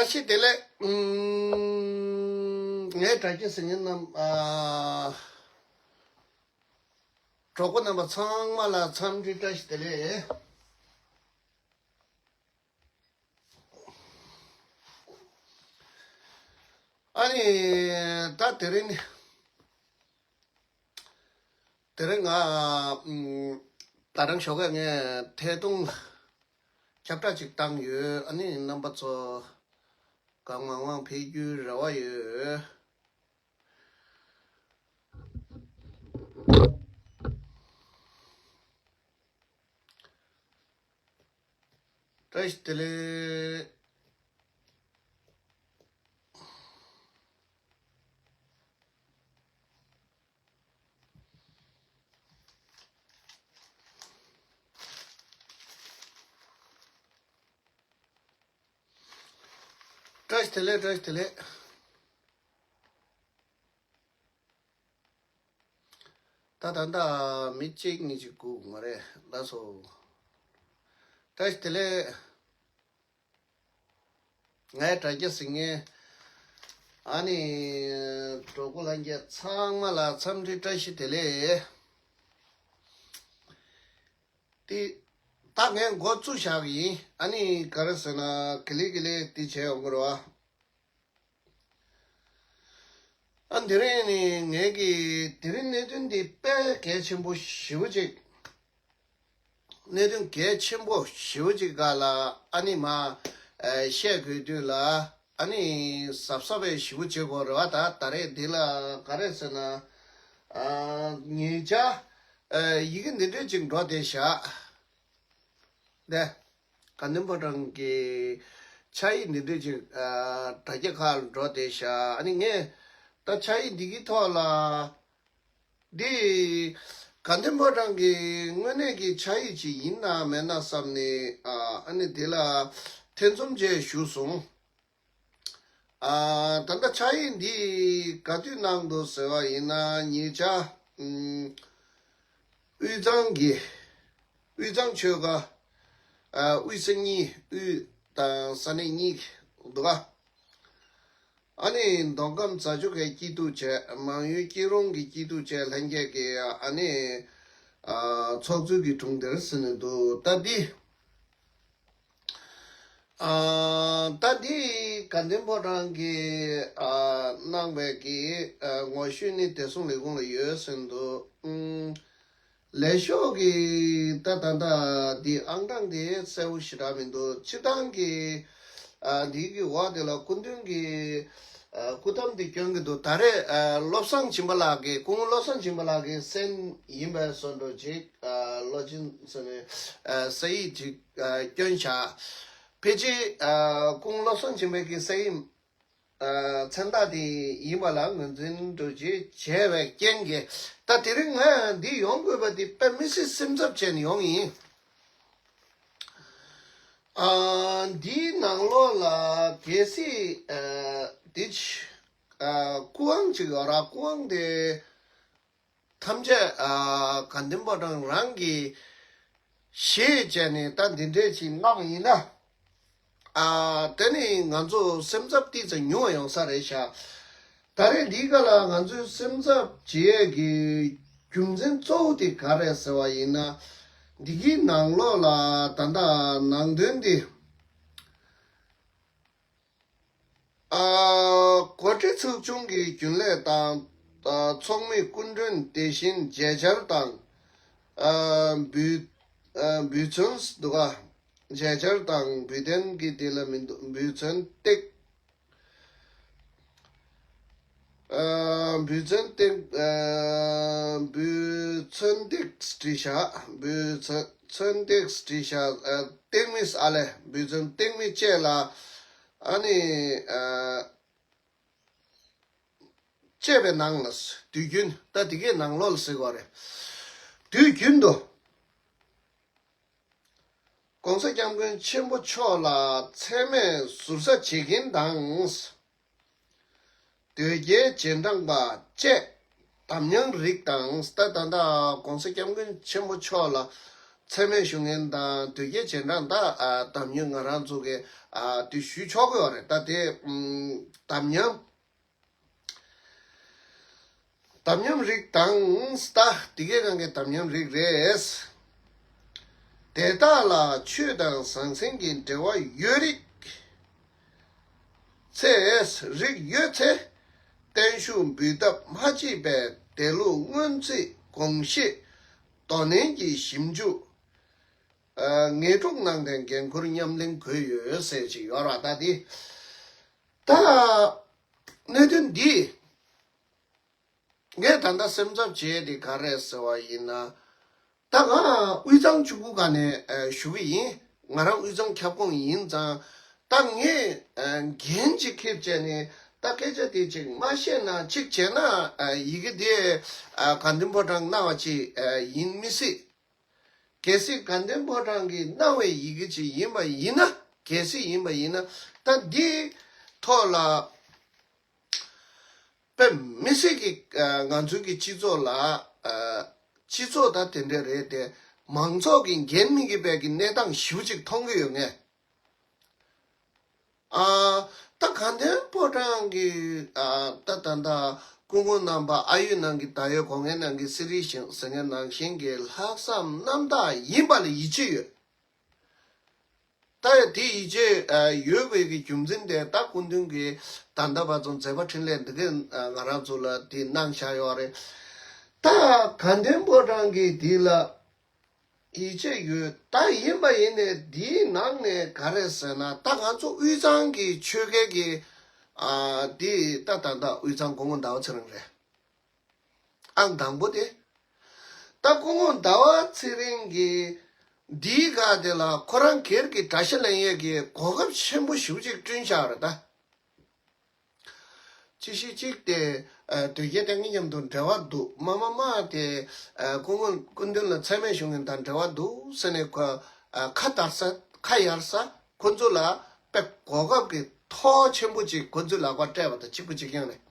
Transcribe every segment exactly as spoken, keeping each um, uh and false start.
ཞིག་བདེ་ལེགས། ངའི་དྲ་རྒྱ་གཟིགས་མཁན་རྣམས། གྲོགས་པོ་རྣམ་པ་ཚང་མ་ལ་འཚམས་འདྲི་བཀྲ་ཤིས་བདེ་ལེགས། ཨ་ནི། ད་དེ་རིང་ནི། དེ་རིང་ང་། ད་རང་ཞོགས་ཀས་ངས་ཐད་གཏོང་ཁྱབ་བསྒྲགས་ཅིག་བཏང་ཡོད། ཨ་ནི་རྣམ་པ་ཚོ་གང་མང་མང་ཕེབས་རྒྱུའི་རེ་བ་ཡོད། བཀྲ་ཤིས་བདེ་ལེགས། བཀྲ་ཤིས་བདེ་ལེགས། བཀྲ་ཤིས་བདེ་ལེགས། ད་ད་ད་མི་གཅིག་གཉིས་ཅིག་སྒུག་མ་རེད་ལགས་སོ། བཀྲ་ཤིས་བདེ་ལེགས། ངའི་དྲ་རྒྱ་གཟིགས་མཁན། ཨ་ནི། གྲོགས་པོ་ལྷན་རྒྱས་ཚང་མ་ལ་འཚམས་འདྲི་བཀྲ་ཤིས་བདེ་ལེགས། དེ། ད་ངས་འགོ་བཙུགས་བཞག་གི་ཡིན། ཨ་ནི་ག་རེ་ཟེར་ན་ག་ལེ་ག་ལེ་དེ་བྱས་ཡོང་གི་རེད་བ། ཨ་དེ་རིང་ནི་ངས་ཀྱི་དེ་རིང་གནད་དོན་འདི་དཔེ་གལ་ཆེན་པོ་ཞེ་པོ་ཅིག་གནད་དོན་གལ་ཆེན་པོ་ཞེ་པོ་ཅིག་སྒང་ལ་ཨ་ནི་མ། ཨ་བཤད་དགོས་དུས་ལ་ཨ་ནི་གཟབ་གཟབ་པའི་ཞེ་པོ་བྱེད་དགོས་རེད་བ། ད་ད་རེས་འདི་ལ་ག་རེ་ཟེར་ན། ཨ་ཉེ་ཆར། ཨ་ཡི་གེ་འདི་འདྲས་ཅིག་འགྲོ་བསྡད་བཞག་དེ། དགའ་ལྡན་ཕོ་བྲང་གི་ཕྱག་ཡིག་འདི་འདྲས་ཅིག་ཨ་དྲ་རྒྱ་ཁག་ལ་འགྲོ་བསྡད་བཞག་ཨ་ནི་ངས་ད་ཕྱག་ཡིག་འདི་གི་ཐོག་ལ། འདི་དགའ་ལྡན་ཕོ་བྲང་གི་དངོས་གནས་ཀྱི་ཕྱག་ཡིག་ཅིག་ཡིན་ན་མེད་ན་བསམ་ནས། ཨ་ཨ་ནི་འདི་ལ་ཐེ་ཚོམ་བྱས་བཞུགས་སོང་། ཨ་ད་ལྟ་ཕྱག་ཡིག་འདི་ག་དུས་གནང་འདུག་ཟེར་བ་ཡིན་ན་ཉེ་ཆར། ཨུམ། དབུས་གཙང་གི། དབུས་གཙང་ཆོལ་ཁ། ཨ་དབུས་ས་གཉིས། དབུས་དང་ས་གནས་གཉིས་འདུག་ག་ཨ་ནི་མདོ་ཁམས་རྫ་ཆུ་ཁའི་སྐྱིད་སྡུག་བྱས། མང་ཡུལ་སྐྱིད་རོང་གི་སྐྱིད་སྡུག་བྱས། ལྷན་རྒྱས་ཀྱི་ཨ་ནི། ཨ་ཚོགས་གཙོ་གི་དྲུང་འདིར་ཟིན་ནས་འདུག་ད་འདི། ཨ་ད་འདི་དགའ་ལྡན་ཕོ་བྲང་གིས་ཨ་གནང་བའི་གི་ཨ་ངོ་བཤུས་ནི་བདེ་སྲུང་ལས་ཁུངས་ལ་ཡོད་ཟེར་འདུག་ཨུམ། ལས་ཤོག་གི་ད་ད་ད་འདི་ཨང་གྲངས་དེ་གསལ་པོ་ཞེ་དྲག་མི་འདུག་སྤྱིར་བཏང་གི་ཨ་འདི་གི་འོག་དེ་ལ་སྐུ་མདུན་གྱི་ཨ་སྐུ་ཐམ་དེ་བསྐྱོན་གྱི་འདུག་ད་རེས་ཨ་བློ་བཟང་སྦྱིན་པ་ལགས་ཀྱི། སྐུ་ངོ་བློ་བཟང་སྦྱིན་པ་ལགས་ཀྱི་མཚན་ཡིན་པའི་བཟོ་འདྲ་ཅིག་ཨ་བློ་སྦྱིན་ཟེར་ནས་ཨ་ས་ཡིག་ཅིག་ཨ་བསྐྱོན་བཞག་ཕལ་ཆེར་ཨ་སྐུ་ངོ་བློ་བཟང་སྦྱིན་པའི་གི་ས་ཡིག་ཨ་མཚན་རྟགས་དེ་ཡིན་པ་ལ་ངོས་འཛིན་འདྲ་ཅིག་བྱས་པའི་རྐྱེན་གྱིས། ད་དེ་རིང་ང་འདི་ཡོང་དགོས་པ་འདི་དཔེ་མི་སྲིད་སེམས་འཚབ་བྱས་ནས་ཡོང་ཡིན། ཨ་འདིའི་ནང་ལོགས་ལ་གལ་སྲིད་ཨ་འདི་ཨ་སྐུ་ཨང་ཅིག་ཡོད་ར། སྐུ་ཨང་དེ་ཐམས་ཅད་ཨ་དགའ་ལྡན་ཕོ་བྲང་རང་གི་གཞི་བྱས་ནས་ད་འདི་འདྲས་ཅིག་གནང་བ་ཡིན་ན། ཨ་དེ་ནི་ང་ཚོ་སེམས་འཚབ་ཏིག་ཙམ་ཉུང་བ་ཡོང་ས་རེད་ཤག་ད་རེས་འདིའི་སྐབས་ལ་ང་ཚོས་སེམས་འཚབ་བྱེད་ཡས་ཀྱི་རྒྱུ་མཚན་གཙོ་བོ་དེ་ག་རེད་ཟེར་བ་ཡིན་ན། འདི་གི་ནང་ལོགས་ལ་ད་ལྟ་ནང་དོན་འདི། ཨ་འགོ་ཁྲིད་ཚོགས་ཆུང་གི་རྒྱུན་ལས་དང་། ཨ་ཚོགས་མི་སྐུ་མགྲོན་དེ་བཞིན་མཇལ་བཅར་དང་། ཨ་འབུལ་ཨ་འབུལ་ཚོད་འདུག་ག་མཇལ་བཅར་དང་འབུལ་དོན་གྱི་དེ་ལ་མི་འདུག་འབུལ་ཚོད་སྟེགས། ཨ་འབུལ་ཚོད་སྟེགས། ཨ་འབུལ་ཚོད་སྟེགས་བྲིས་བཞག་འབུལ་ཚོད་ཚོད་སྟེགས་བྲིས་བཞག་ཨ་སྟེགས་མི་ཨ་ལས་འབུལ་ཚོད་སྟེགས་མི་བཅས་ལ་ཨ་ནི་ཨ་བཅས་པའི་ནང་ལ་དུས་རྒྱུན། ད་དེ་གའི་ནང་ལོགས་ལ་ཟེར་དགོས་རེད། དུས་རྒྱུན་དུ། ༸གོང་ས་༸སྐྱབས་མགོན་ཆེན་པོ་མཆོག་ལ་མཚན་སྨད་ཟུར་ཟ་བྱེད་མཁན་དང་། དོལ་རྒྱལ་རྗེས་འབྲང་པ་བཅས་དམ་ཉམས་རིགས་དང་། ད་ད་ལྟ་༸གོང་ས་༸སྐྱབས་མགོན་ཆེན་པོ་མཆོག་ལ་ ཚད་མའི་ཞུ་མཁན་དང་དོལ་རྒྱལ་རྗེས་འབྲང་ད་ཨ་དམ་ཉམས་ང་རང་ཚོ་གི་ཨ་དེ་ཞུ་ཆོག་གི་ཡོད་རེད། ད་དེ་ཨམ་དམ་ཉམས། དམ་ཉམས་རིགས་དང་། ད་དེ་གའི་སྒང་གི་དམ་ཉམས་རིགས་རེད། དེ་དག་ལ་ཆོས་དང་ཟང་ཟིང་གི་འབྲེལ་བ་ཡོད་རིགས་ཚེ། རིགས་ཡོད་ཚེ། བརྟན་བཞུགས་འབུལ་ཐབས་མ་བྱས་པའི་དེ་ལུགས་སྔོན་རྩིས་དགོངས་བཞེས་དོ་ནན་གྱིས་ཞིབ་འཇུག་ཨ་ངེས་སྒྲུབ་གནང་སྟེ་འགན་ཁུར་མཉམ་ལེན་དགོས་ཡོད་ཟེར་ཅིག་ཡོད་ར། ད་འདི་ད་གནད་དོན་འདི་ངས་ད་ལྟ་སེམས་འཚབ་བྱས་ཏེ་ག་རེ་ཟེར་བ་ཡིན་ན། ད་ང་དབུས་གཙང་ཆུ་བོ་སྒང་ནས་ཨ་ཞུ་གི་ཡིན། ང་རང་དབུས་གཙང་ཁྱབ་ཁོངས་ཡིན་ཙང་། ད་ངས་ཨ་འགན་ཅིག་འཁྱེར་བྱས་ནས་ད་སྐད་ཆ་དེ་ཅིག་མ་བཤད་ན། ཅིག་བྱས་ན་ཨ་ཡི་གེ་དེ་ཨ་དགའ་ལྡན་ཕོ་བྲང་གནང་བ་ཅིག་ཨ་ཡིན་མི་སྲིད། གལ་སྲིད་དགའ་ལྡན་ཕོ་བྲང་གིས་གནང་བའི་ཡི་གེ་ཅིག་ཡིན་པ་ཡིན་ན། གལ་སྲིད་ཡིན་པ་ཡིན་ན། ད་འདིའི་ཐོག་ལ་དཔེ་མི་སྲིད་ཀྱི་ཨ་ང་ཚོའི་གི་སྤྱི་ཚོགས་ལ་ཨ་སྤྱི་ཚོགས་ད་དེ་འདྲ་རེད་དེ། མང་ཚོགས་ཀྱི་འགན་མི་དགོས་པའི་གི་གནས་སྟངས་ཞེ་པོ་ཅིག་མཐོང་གི་ཡོད་ངས། ཨ་ད་དགའ་ལྡན་ཕོ་བྲང་གི་ཨ་ད་ད་ད་སྐུ་ངོ་རྣམ་པ་ཨ་ཡོད་ནང་གི་ད་ཡོད་གོ་ངའི་ནང་གི་སི་རི་ཞིང་ཟེར་མཁན་ནང་བཞིན་གྱི་ལྷག་བསམ་རྣམ་དག་ཡིན་པ་ལ་ཡིད་ཆེས་ཡོད། ད་ཡ་དེ་ཡིད་ཆེས་ཨ་ཡོད་པའི་གི་རྒྱུ་མཚན་དེ་ད་སྐུ་མདུན་གྱིས་ད་ལྟ་བར་དུ་མཛད་པ་འཕྲིན་ལས་འདི་གའི་ཨ་ང་རང་ཚོ་ལ་དེ་གནང་བཞག་ཡོད་རེད། ད་དགའ་ལྡན་ཕོ་བྲང་གིས་དེ་ལ་ཡིད་ཆེས་ཡོད། ད་ཡིན་པ་ཡིན་ནས་འདིའི་ནང་ནས་ག་རེ་ཟེར་ན། ད་ང་ཚོ་དབུས་གཙང་གི་ཆོལ་ཁའི་གི་ཨ་འདི་ད་ད་ད་དབུས་གཙང་སྐུ་ངོ་ཟླ་བ་ཚེ་རིང་རེད། ཨང་དང་པོ་དེ། ད་སྐུ་ངོ་ཟླ་བ་ཚེ་རིང་གིས་འདིའི་སྒང་དེ་ལ་ཁོ་རང་སྒེར་གྱི་དགྲ་ཤ་ལེན་ཡས་ཀྱི་གོ་སྐབས་ཆེན་པོ་ཞེ་པོ་ཅིག་བསྐྲུན་བཞག་རེད་ད། ཅི་ཞིག་ཅིག་དེ་ཨ་དོལ་རྒྱལ་བསྟེན་མཁན་མཉམ་དུ་འབྲེལ་བ་འདུག་མ་མ་མ་དེ་ཨ་སྐུ་ངོ་སྐུ་མདུན་ལ་མཚན་སྨད་ཞུ་མཁན་དང་འབྲེལ་བ་འདུག་ཟེར་ནས་ཁོ་ཨ་ཁ་དར་ས་ཁ་ཡར་ས་ཁོ་ཚོ་ལ་དཔེ་གོ་སྐབས་ཀྱི་ཐོག་ཆེན་པོ་ཅིག་ཁོ་ཚོའི་ལག་པར་སྤྲད་པ་དང་གཅིག་པ་གཅིག་རྐྱང་རེད།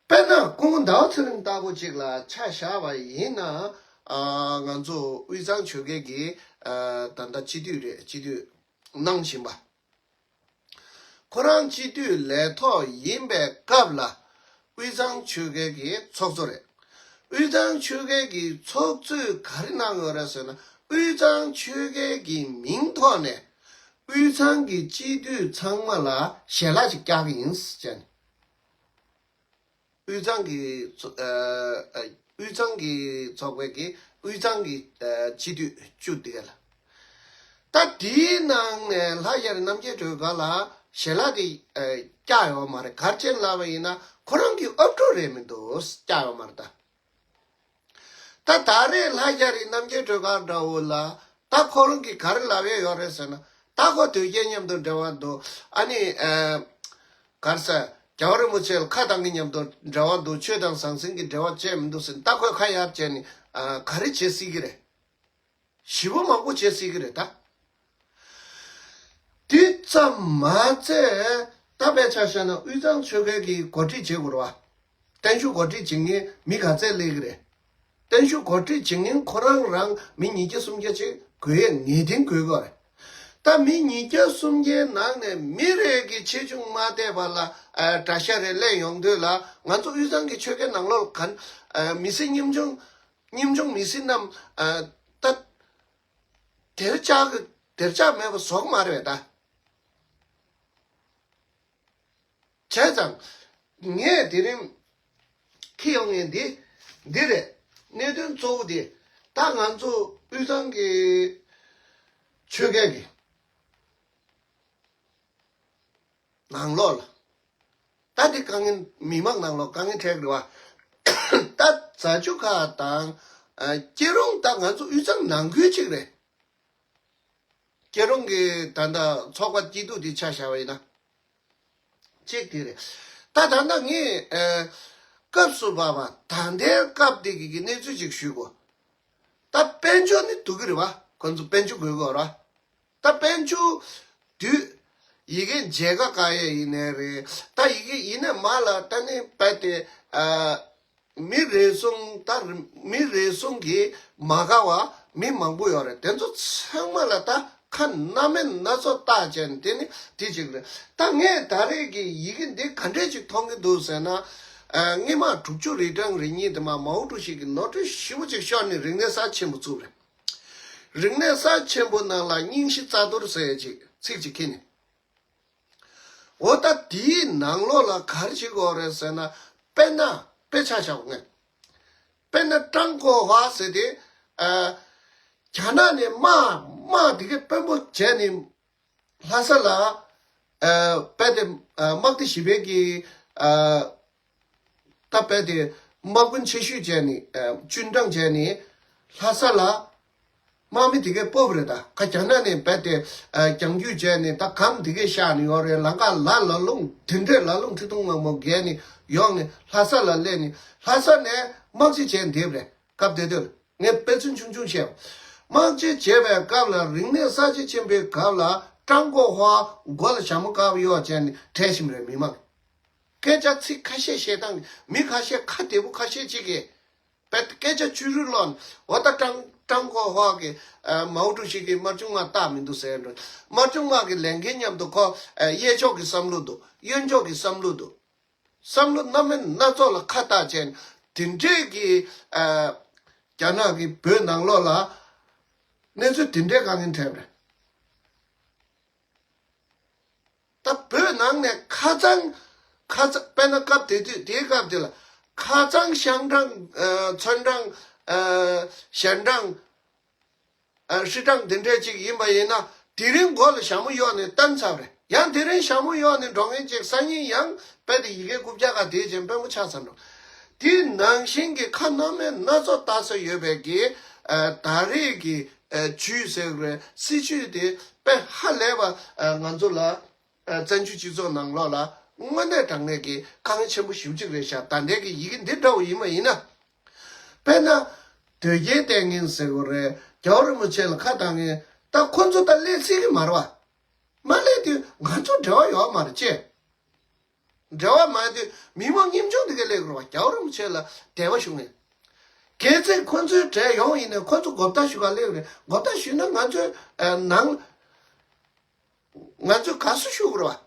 དཔེར་ན་སྐུ་ངོ་ཟླ་བ་ཚེ་རིང་ལྟ་བུ་ཅིག་ལ་ཆ་བཞག་པ་ཡིན་ན། ཨ་ང་ཚོ་དབུས་གཙང་ཆོལ་ཁའི་གི་ཨ་ད་ལྟ་སྤྱི་འཐུས་རེད། སྤྱི་འཐུས་གནང་བཞིན་པ། ཁོ་རང་སྤྱི་འཐུས་ལས་ཐོག་ཡིན་པའི་སྐབས་ལ་དབུས་གཙང་ཆོལ་ཁའི་གི་ཚོགས་གཙོ་རེད། དབུས་གཙང་ཆོལ་ཁའི་གི་ཚོགས་གཙོས་ག་རེ་གནང་ཡོད་རེད་ཟེར་ན། དབུས་གཙང་ཆོལ་ཁའི་གི་མིང་ཐོག་ནས་དབུས་གཙང་གི་སྤྱི་འཐུས་ཚང་མ་ལ་ཞལ་ལག་ཅིག་བཀྱག་གི་ཡིན་ཟེར་ནས། དབུས་གཙང་གི་ཚོ་ཨ་ཨ་དབུས་གཙང་གི་ཚོགས་པའི་གི་དབུས་གཙང་གི་ཨ་སྤྱི་འཐུས་བཅུ་དེ་ག་ལ། ད་དེའི་ནང་ནས་ལྷ་རྒྱ་རི་རྣམ་རྒྱལ་སྒྲོལ་དཀར་ལ་ཞལ་ལག་དེ་ཨ་བཀྱག་ཡོད་མ་རེད། ག་རེ་བྱས་ལབ་པ་ཡིན་ན་ཁོ་རང་གི་ཨབ་ཕྲུག་རེད་མི་འདུག་བཀྱག་ཡོད་མ་རེད་ད། ད་ད་རེས་ལྷ་རྒྱ་རི་རྣམ་རྒྱལ་སྒྲོལ་དཀར་འདྲ་བོ་ལ་ད་ཁོ་རང་གིས་ག་རེ་ལབ་ཡས་ཡོད་རེད་ཟེར་ན། ད་ཁོ་དོལ་རྒྱལ་མཉམ་དུ་འབྲེལ་བ་འདུག་ཨ་ནི་ཨ་ག་རེ་ཟེར། རྒྱལ་བ་རིན་པོ་ཆེ་ལ་ཁ་བཏང་གི་མཉམ་དུ་འབྲེལ་བ་འདུག་ཆོས་དང་ཟང་ཟིང་གི་འབྲེལ་བ་བཅད་མི་འདུག་ཟེར། ད་ཁོས་ཁ་ཡར་བྱས་ནས་ཨ་ག་རེ་བྱེད་སྲིད་ཀྱི་རེད། ཞེ་པོ་མང་པོ་བྱེད་སྲིད་ཀྱི་རེད་ད། དེ་ཙམ་མ་ཚད་ད་དཔེ་ཆ་བཞག་ན་དབུས་གཙང་ཆོལ་ཁའི་གི་འགོ་ཁྲིད་བྱེད་དགོས་རེད་བ། བརྟན་བཞུགས་འགོ་ཁྲིད་བྱེད་མཁན་མི་ག་ཚད་སླེབས་ཀྱི་རེད། བརྟན་བཞུགས་འགོ་ཁྲིད་བྱེད་མཁན་ཁོ་རང་རང་མི་ཉིས་བརྒྱ་སུམ་བརྒྱ་ཅིག་དགོས་ཡས་ངེས་གཏན་དགོས་ཀྱི་རེད། ད་མི་ཉིས་བརྒྱ་སུམ་བརྒྱའི་ནང་ནས་མི་རེ་གི་ཆེ་ཆུང་མ་བལྟས་པ་ལ་ཨ་གྲྭ་ཤག་རེ་སླེབས་ཡོང་དུས་ལ། ང་ཚོ་དབུས་གཙང་གི་ཆོལ་ཁའི་ནང་ལོགས་ག་ཨ་མི་སེར་ཉམ་ཆུང་ཉམ་ཆུང་མི་སེར་རྣམས་ཨ་ད་དེར་ཆགས་ཀྱི་དེར་ཆགས་མེད་པ་བཟོ་གི་མ་རེད་ད། བྱས་ཙང་ངས་དེ་རིང་འཁྱེར་ཡོང་མཁན་འདི་འདི་རེད། གནད་དོན་གཙོ་བོ་དེ་ད་ང་ཚོ་དབུས་གཙང་གི་ཆོལ་ཁའི་གི་ནང་ལོགས་ལ། ད་འདི་དཀའ་ངལ་མི་མང་ནང་ལོགས་དཀའ་ངལ་འཕྲད་ཀྱི་རེད་བ། ད་རྫ་ཆུ་ཁ་དང་ཨ་སྐྱིད་རོང་ད་ང་ཚོ་དབུས་གཙང་ནང་ཁུལ་གཅིག་རེད། སྐྱིད་རོང་གི་ད་ལྟ་ཚོགས་པ་སྐྱིད་སྡུག་འདི་ཆ་བཞག་པ་ཡིན་ན། གཅིག་དེ་རེད། ད་ད་ལྟ་ངས་ཨ་སྐབས་སུ་བབ་པ་ད་ལྟའི་སྐབས་དེ་གི་གི་གནས་ཚུལ་ཅིག་ཞུ་དགོས། ད་དཔལ་འབྱོར་ནི་འདུག་གི་རེད་བ། ཁོང་ཚོ་དཔལ་འབྱོར་དགོས་གི་རེད་བ། ད་དཔལ་འབྱོར་དུས་ཡི་གེ་མཇལ་ཁ་བཀག་ཡས་ཡིན་ནའི་རེད། ད་ཡི་གེ་ཡིན་ནའི་མ་ལ་ད་ནི་དཔེ་དེ་ཨ་ མི་རེ་ཟུང་ད་རེ་མི་རེ་ཟུང་གིས་མ་དགའ་བ་མི་མང་པོ་ཡོད་རེད། དེ་ཚོ་ཚང་མ་ལ་ད་ཁ་སྣ་མིན་སྣ་ཚོགས་བཏགས་བྱས་ནས་དེ་ནི་དེ་གཅིག་རེད། ད་ངས་ད་རེས་ཀྱི་ཡི་གེ་འདི་ག་འདྲས་ཅིག་མཐོང་གི་འདུག་ཟེར་ན། ཨ། སྔོན་མ་དྲུག་ཅུ་རེ་གྲངས་རེ་གཉིས་དེ་མ་མའོ་ཀྲུའུ་ཞི་གིས་ནོར་འཁྲུལ་ཞེ་པོ་ཅིག་ཤོར་ནས་རིག་གནས་གསར་ཆེན་པོ་བཙུགས་རེད། རིག་གནས་གསར་ཆེན་པོ་ནང་ལ་རྙིང་བཞི་རྩ་གཏོར་ཟེར་ཅིག་ཚིག་ཅིག་ཁྱེར་ནས། འོ་ད་དེའི་ནང་ལོགས་ལ་ག་རེ་བྱེད་དགོས་རེད་ཟེར་ན། དཔེར་ན་དཔེ་ཆ་བཞག་གོ་ངས། དཔེར་ན་ཀྲང་གོ་ཧྭ་ཟེར་དེ། ཨ། རྒྱ་ནག་ནས་དམག་དམག་དེ་གའི་དཔོན་པོ་བྱས་ནས་ལྷ་ས་ལ། ཨ། དཔེ་དེ། ཨ། དམག་སྡེ་བཞི་པའི་གི། ཨ། ད་དཔེ་དེ་དམག་དཔོན་ཆེ་ཤོས་བྱས་ནས། ཨ། ཅུན་ཀྲང་བྱས་ནས་ལྷ་ས་ལ། དམག་མི་དེ་གས་སྤོབས་རེད། ད་ཁ་རྒྱ་ནག་ནས་རྦད་དེ་རྒྱང་རྒྱུག་བྱས་ནས་ད་གམ་དེ་གས་བཞག་ནས་ཡོང་རེད། ལམ་ཁ་ལ་ལ་ལུང་དེ་འདྲས་ལ་ལུང་ཁྲི་སྟོང་མང་པོ་བརྒལ་ནས་ཡོང་ནས་ལྷ་ས་ལ་སླེབས་ནས། ལྷ་ས་ནས་དམག་སྤྱི་བྱས་འདེབས་རེད། སྐབས་དེ་དུས་ངས་དཔེ་མཚོན་ཆུང་ཆུང་བཤད། དམག་སྤྱི་བྱས་པའི་སྐབས་ལ་རིག་གནས་གསར་བརྗེ་ཆེན་པོའི་སྐབས་ལ་ཀྲང་གོ་ཧྭ་མགོ་ལ་ཞྭ་མོ་བཀབ་གཡོག་བྱས་ནས་བྲོས་ཕྱིན་རེད། མི་མང་སྐད་ཆ་ཚིག་ཁ་ཤས་བཤད་སྟངས་མི་ཁ་ཤས་ཁ་བདེ་པོ་ཁ་ཤས་ཅིག་གིས། དཔེ་སྐད་ཆ་བཅུ་རུ་ལོན། འོ་ད་ཀྲང་ཀྲང་གོ་ཧྭ་གི། ཨ། མའོ་ཀྲུའུ་ཞི་གི་དམར་ཆུང་དམག་རྟགས་མི་འདུག་ཟེར་འགྲོ། དམར་ཆུང་དམག་གི་ལས་འགན་མཉམ་དུ་ཁོ། ཨ། གཡས་ཕྱོགས་ཀྱི་བསམ་བློ་འདུག་གཡོན་ཕྱོགས་ཀྱི་བསམ་བློ་འདུག་བསམ་བློ་སྣ་མིན་སྣ་ཚོགས་ལ་ཁ་བཏགས་བྱས་ནས་དེ་འདྲས་ཀྱི། ཨ། རྒྱ་ནག་གི་བོད་ནང་ལོགས་ལ་གནས་ཚུལ་དེ་འདྲས་གང་ཡིན་འཕྲད་པ་རེད། ད་བོད་ནང་ནས་ཁ་རྩང་། ཁ་རྩང་། དཔེར་ན་སྐབས་དེ་དུས་དེའི་སྐབས་དེ་ལ་ཁ་རྩང་ཤང་ཀྲང་། ཨ། ཚོན་ཀྲང་། ཨ། ཞན་ཀྲང་། ཨ། ཧྲི་ཀྲང་དེ་འདྲས་ཅིག་ཡིན་པ་ཡིན་ན་དེ་རིང་མགོ་ལ་ཞྭ་མོ་གཡོགས་ནས་བཏོན་ཚར་རེད། ཡང་དེ་རིང་ཞྭ་མོ་གཡོགས་ནས་འགྲོ་མཁན་ཅིག་སང་ཉིན་ཡང་དཔེ་དེ་ཡི་གེ་རྐུབ་བཀྱག་ག་དེ་བྱས་དཔོན་པོ་ཆགས་ཚར་འགྲོ། དེ་ནང་བཞིན་གྱི་ཁ་སྣ་མིན་སྣ་ཚོགས་བཏགས་ས་ཡོད་པའི་གི། ཨ། ད་རེས་ཀྱི། ཨ། ཇུས་ཟེར་བའི་སྲིད་ཇུས་དེ་དཔེ་ཧ་ལས་པ། ཨ། ང་ཚོ་ལ། ཨ། བཙན་བྱོལ་སྤྱི་ཚོགས་ནང་ལོགས་ལ་དངོས་གནས་དྲང་གནས་ཀྱི་དཀའ་ངལ་ཆེན་པོ་ཞེ་པོ་ཅིག་རེད་ཤག་ད་ལྟའི་གི་ཡི་གེ་འདི་འདྲ་བོ་ཡིན་པ་ཡིན་ན། དཔེར་ན། དོལ་རྒྱལ་བསྟེན་མཁན་ཟེར་དགོས་རེད། རྒྱལ་བ་རིན་པོ་ཆེ་ལ་ཁ་གཏད་མཁན་ད་ཁོ་ཚོ་ད་སླེབས་སྲིད་ཀྱི་མ་རེད་བ། མ་སླེབས་དུས་ང་ཚོ་འབྲེལ་བ་ཡོད་མ་རེད་ཅེས། འབྲེལ་བ་མ་ཡོད་དུས་མི་མང་ཉམ་ཆུང་དེ་གས་སླེབས་དགོས་རེད་བ། རྒྱལ་བ་རིན་པོ་ཆེ་ལ་དད་པ་ཞུ་མཁན། གལ་སྲིད་ཁོ་ཚོའི་གྲས་ཡོང་ཡིན་ན་ཁོ་ཚོ་མགོ་བཏགས་ཞུ་ག་སླེབས་རེད། མགོ་བཏགས་ཞུས་ན་ང་ཚོའི། ཨ། ནང་། ང་ཚོས་དགའ་བསུ་ཞུ་དགོས་རེད་བ།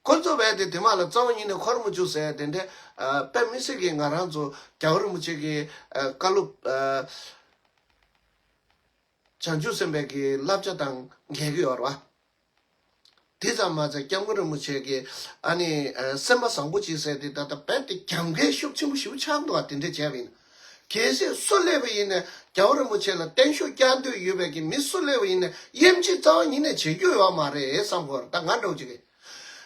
ཁོ་ཚོ་བས་དེ་དེ་མ་ལ་རྩ་བ་ཉིད་ནས་འཁོར་མི་བཅུག་ཟེར་དེ་འདྲའི། ཨ། དཔེ་མི་སྲིད་ཀྱི་ང་རང་ཚོ་རྒྱལ་བ་རིན་པོ་ཆེ་གི། ཨ། བཀའ་སློབ། ཨ། བྱང་ཆུབ་སེམས་དཔའི་གི་བསླབ་བྱ་དང་འགལ་གྱི་ཡོད་རེད་བ། དེ་ཙམ་མ་ཚད་སྐྱབས་མགོན་རིན་པོ་ཆེ་གི། ཨ་ནི། ཨ། སེམས་པ་བཟང་པོ་ཅིག་ཟེར་དེ་ད་ལྟ་རྦད་དེ་རྒྱབ་འགལ་ཤུགས་ཆེན་པོ་ཞེ་པོ་ཆགས་འདུག་བ། དེ་འདྲ་བྱས་པ་ཡིན་ན། གལ་སྲིད་སུ་སླེབས་པ་ཡིན་ན་རྒྱལ་བ་རིན་པོ་ཆེ་ལ་བརྟན་བཞུགས་བསྐྱར་ཟློས་ཡོད་པའི་གི་མི་སུ་སླེབས་པ་ཡིན་ན་དབྱེ་འབྱེད་རྩ་བ་ཉིད་ནས་བྱེད་རྒྱུ་ཡོད་མ་རེད་བསམ་གྱི་ཡོད་རེད། ད་ང་འདྲ་བོ་ཅིག་གིས།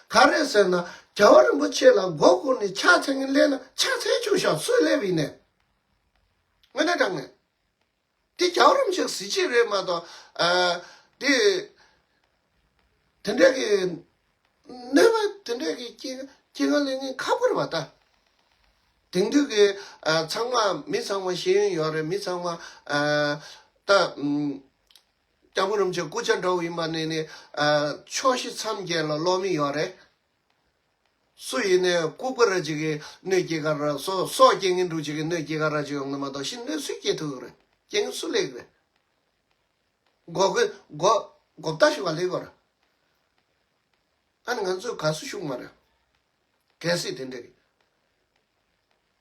ག་རེ་ཟེར་ན་རྒྱལ་བ་རིན་པོ་ཆེ་ལ་མགོ་སྒུར་ནས་ཕྱག་འཚལ་མཁན་སླེབས་ན་ཕྱག་འཚལ་ཆོག་ཤག་སུ་སླེབས་པ་ཡིན་ན། དངོས་གནས་དྲང་གནས། དེ་རྒྱལ་བ་རིན་པོ་ཆེའི་གཟི་བརྗིད་རེད་མ་གཏོགས། ཨ། དེ། དེ་འདྲ་གི་གནོད་པ་དེ་འདྲ་གི་རྐྱེན་རྐྱེན་ངན་སླེབས་མཁན་ཁག་པོ་རེད་བ་ད། དེང་དུས་ཀྱི། ཨ། ཚང་མ་མི་ཚང་མ་ཤེས་ཡོན་ཡོད་རེད། མི་ཚང་མ། ཨ། ད། ཨམ། སྐྱབས་མགོན་རིན་པོ་ཆེ་སྐུ་ཕྱྭ་འདྲ་བོ་ཡིན་པ་ནས་ནི། ཨ། ཕྱོགས་བཞི་མཚམས་བརྒྱད་ལ་སློབ་མི་ཡོད་རེད། སུ་ཡིན་ནའི་ལྐུགས་པ་ར་ཅིག་གིས་གནོད་སྐྱེལ་ག་ར། སྲོག་སྲོག་སྐྱེལ་མཁན་འདྲ་ཅིག་གིས་གནོད་སྐྱེལ་ག་ར་ཅིག་ཡོང་ནི་མ་གཏོགས་གཞན་གནོད་སུས་སྐྱེལ་ཐུབ་ཀྱི་རེད། སྐྱེལ་མཁན་སུ་སླེབས་ཀྱི་རེད། མགོ་སྐོར་མགོ་མགོ་བཏགས་ཞུ་བ་སླེབས་ཀྱི་རེད། ཨ་ནི་ང་ཚོས་དགའ་བསུ་ཞུ་གི་མ་རེད། གལ་སྲིད་དེ་འདྲ་གི།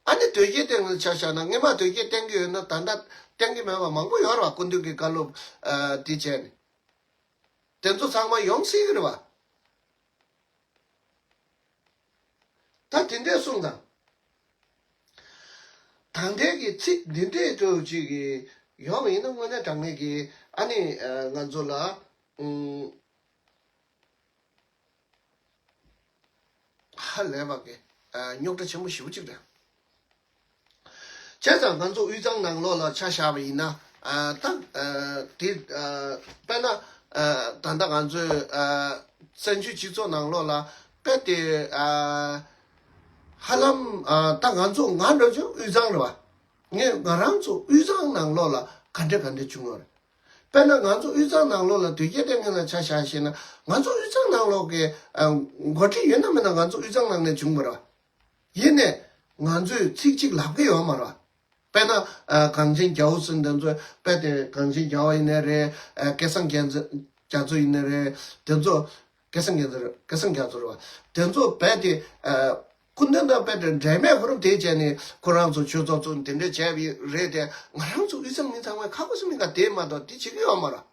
ཨ་ནི་དོལ་རྒྱལ་བསྟེན་མཁན་ཆ་བཞག་ན་སྔོན་མ་དོལ་རྒྱལ་བསྟེན་གྱི་ཡོད་ན་ད་ལྟ་བསྟེན་གྱི་མེད་པ་མང་པོ་ཡོད་རེད་བ། སྐུ་མདུན་གྱི་བཀའ་སློབ། ཨ། དེ་བྱས་ནས། དེ་ཚོ་ཚང་མ་ཡོང་སྲིད་ཀྱི་རེད་བ། ད་དེ་འདྲས་གསུངས་དང་། ད་ལྟའི་གི་ཚིག་འདི་འདྲས་འདྲ་བོ་ཅིག་གི་ཡོང་བ་ཡིན་ན་དངོས་གནས་དྲང་གནས་ཀྱི། ཨ་ནི། ཨ། ང་ཚོ་ལ། ཨུམ། ཧ་ལས་པ་གི། ཨ། རྙོག་དྲ་ཆེན་པོ་ཞེ་པོ་ཅིག་རེད། བྱས་ཙང་ང་ཚོ་དབུས་གཙང་ནང་ལོགས་ལ་ཆ་བཞག་པ་ཡིན་ན། ཨ། ད། ཨ། དེ། ཨ། དཔེར་ན། ཨ། ད་ལྟ་ང་ཚོའི། ཨ། བཙན་བྱོལ་སྤྱི་ཚོགས་ནང་ལོགས་ལ་དཔེ་དེ། ཨ། ཧ་ལམ། ཨ། ད་ང་ཚོ་ང་འདྲ་ཅིག་དབུས་གཙང་རེད་བ། ངས་ང་རང་ཚོ་དབུས་གཙང་ནང་ལོགས་ལ་ག་འདྲ་ག་འདྲ་བྱུང་ཡོད་རེད། དཔེར་ན་ང་ཚོ་དབུས་གཙང་ནང་ལོགས་ལ་དོལ་རྒྱལ་བསྟེན་མཁན་ལ་ཆ་བཞག་ཤེ་ན། ང་ཚོ་དབུས་གཙང་ནང་ལོགས་ཀྱི་ཨ་འགོ་ཁྲིད་ཡོད་ན་མེད་ན་ང་ཚོ་དབུས་གཙང་ནང་ནས་བྱུང་བ་རེད། ཡིན་ནས་ང་ཚོས་ཚིག་གཅིག་ལབ་ཀྱི་ཡོད་མ་རེད། དཔེར་ན་ཨ་གངས་ཅན་རྒྱལ་པོ་ཟེར་འདི་ཚོ། དཔེ་དེ་གངས་ཅན་རྒྱལ་པོ་ཡིན་ནའི་རེད། ཨ་སྐལ་བཟང་རྒྱ་མཚོ་རྒྱ་མཚོ་ཡིན་ནའི་རེད། དེ་ཚོ། སྐལ་བཟང་རྒྱ་མཚོ་རེད། སྐལ་བཟང་རྒྱ་མཚོ་རེད་བ། དེ་ཚོ་རྦད་དེ་ཨ་སྐུ་མདུན་དང་རྦད་དེ་འབྲལ་མེད་ཁོ་རང་དེ་བྱས་ནས་ཁོ་རང་ཚོ་ཆོས་ཚོགས་བཙུགས་དེ་འདྲ་བྱས་པ་རེད་དེ། ང་རང་ཚོ་དབུས་གཙང་མི་ཚང་མས་ཁ་ཁོ་སུ་མི་ག་དེ་མ་གཏོགས་དེ་བྱེད་ཀྱི་ཡོད་མ་རེད།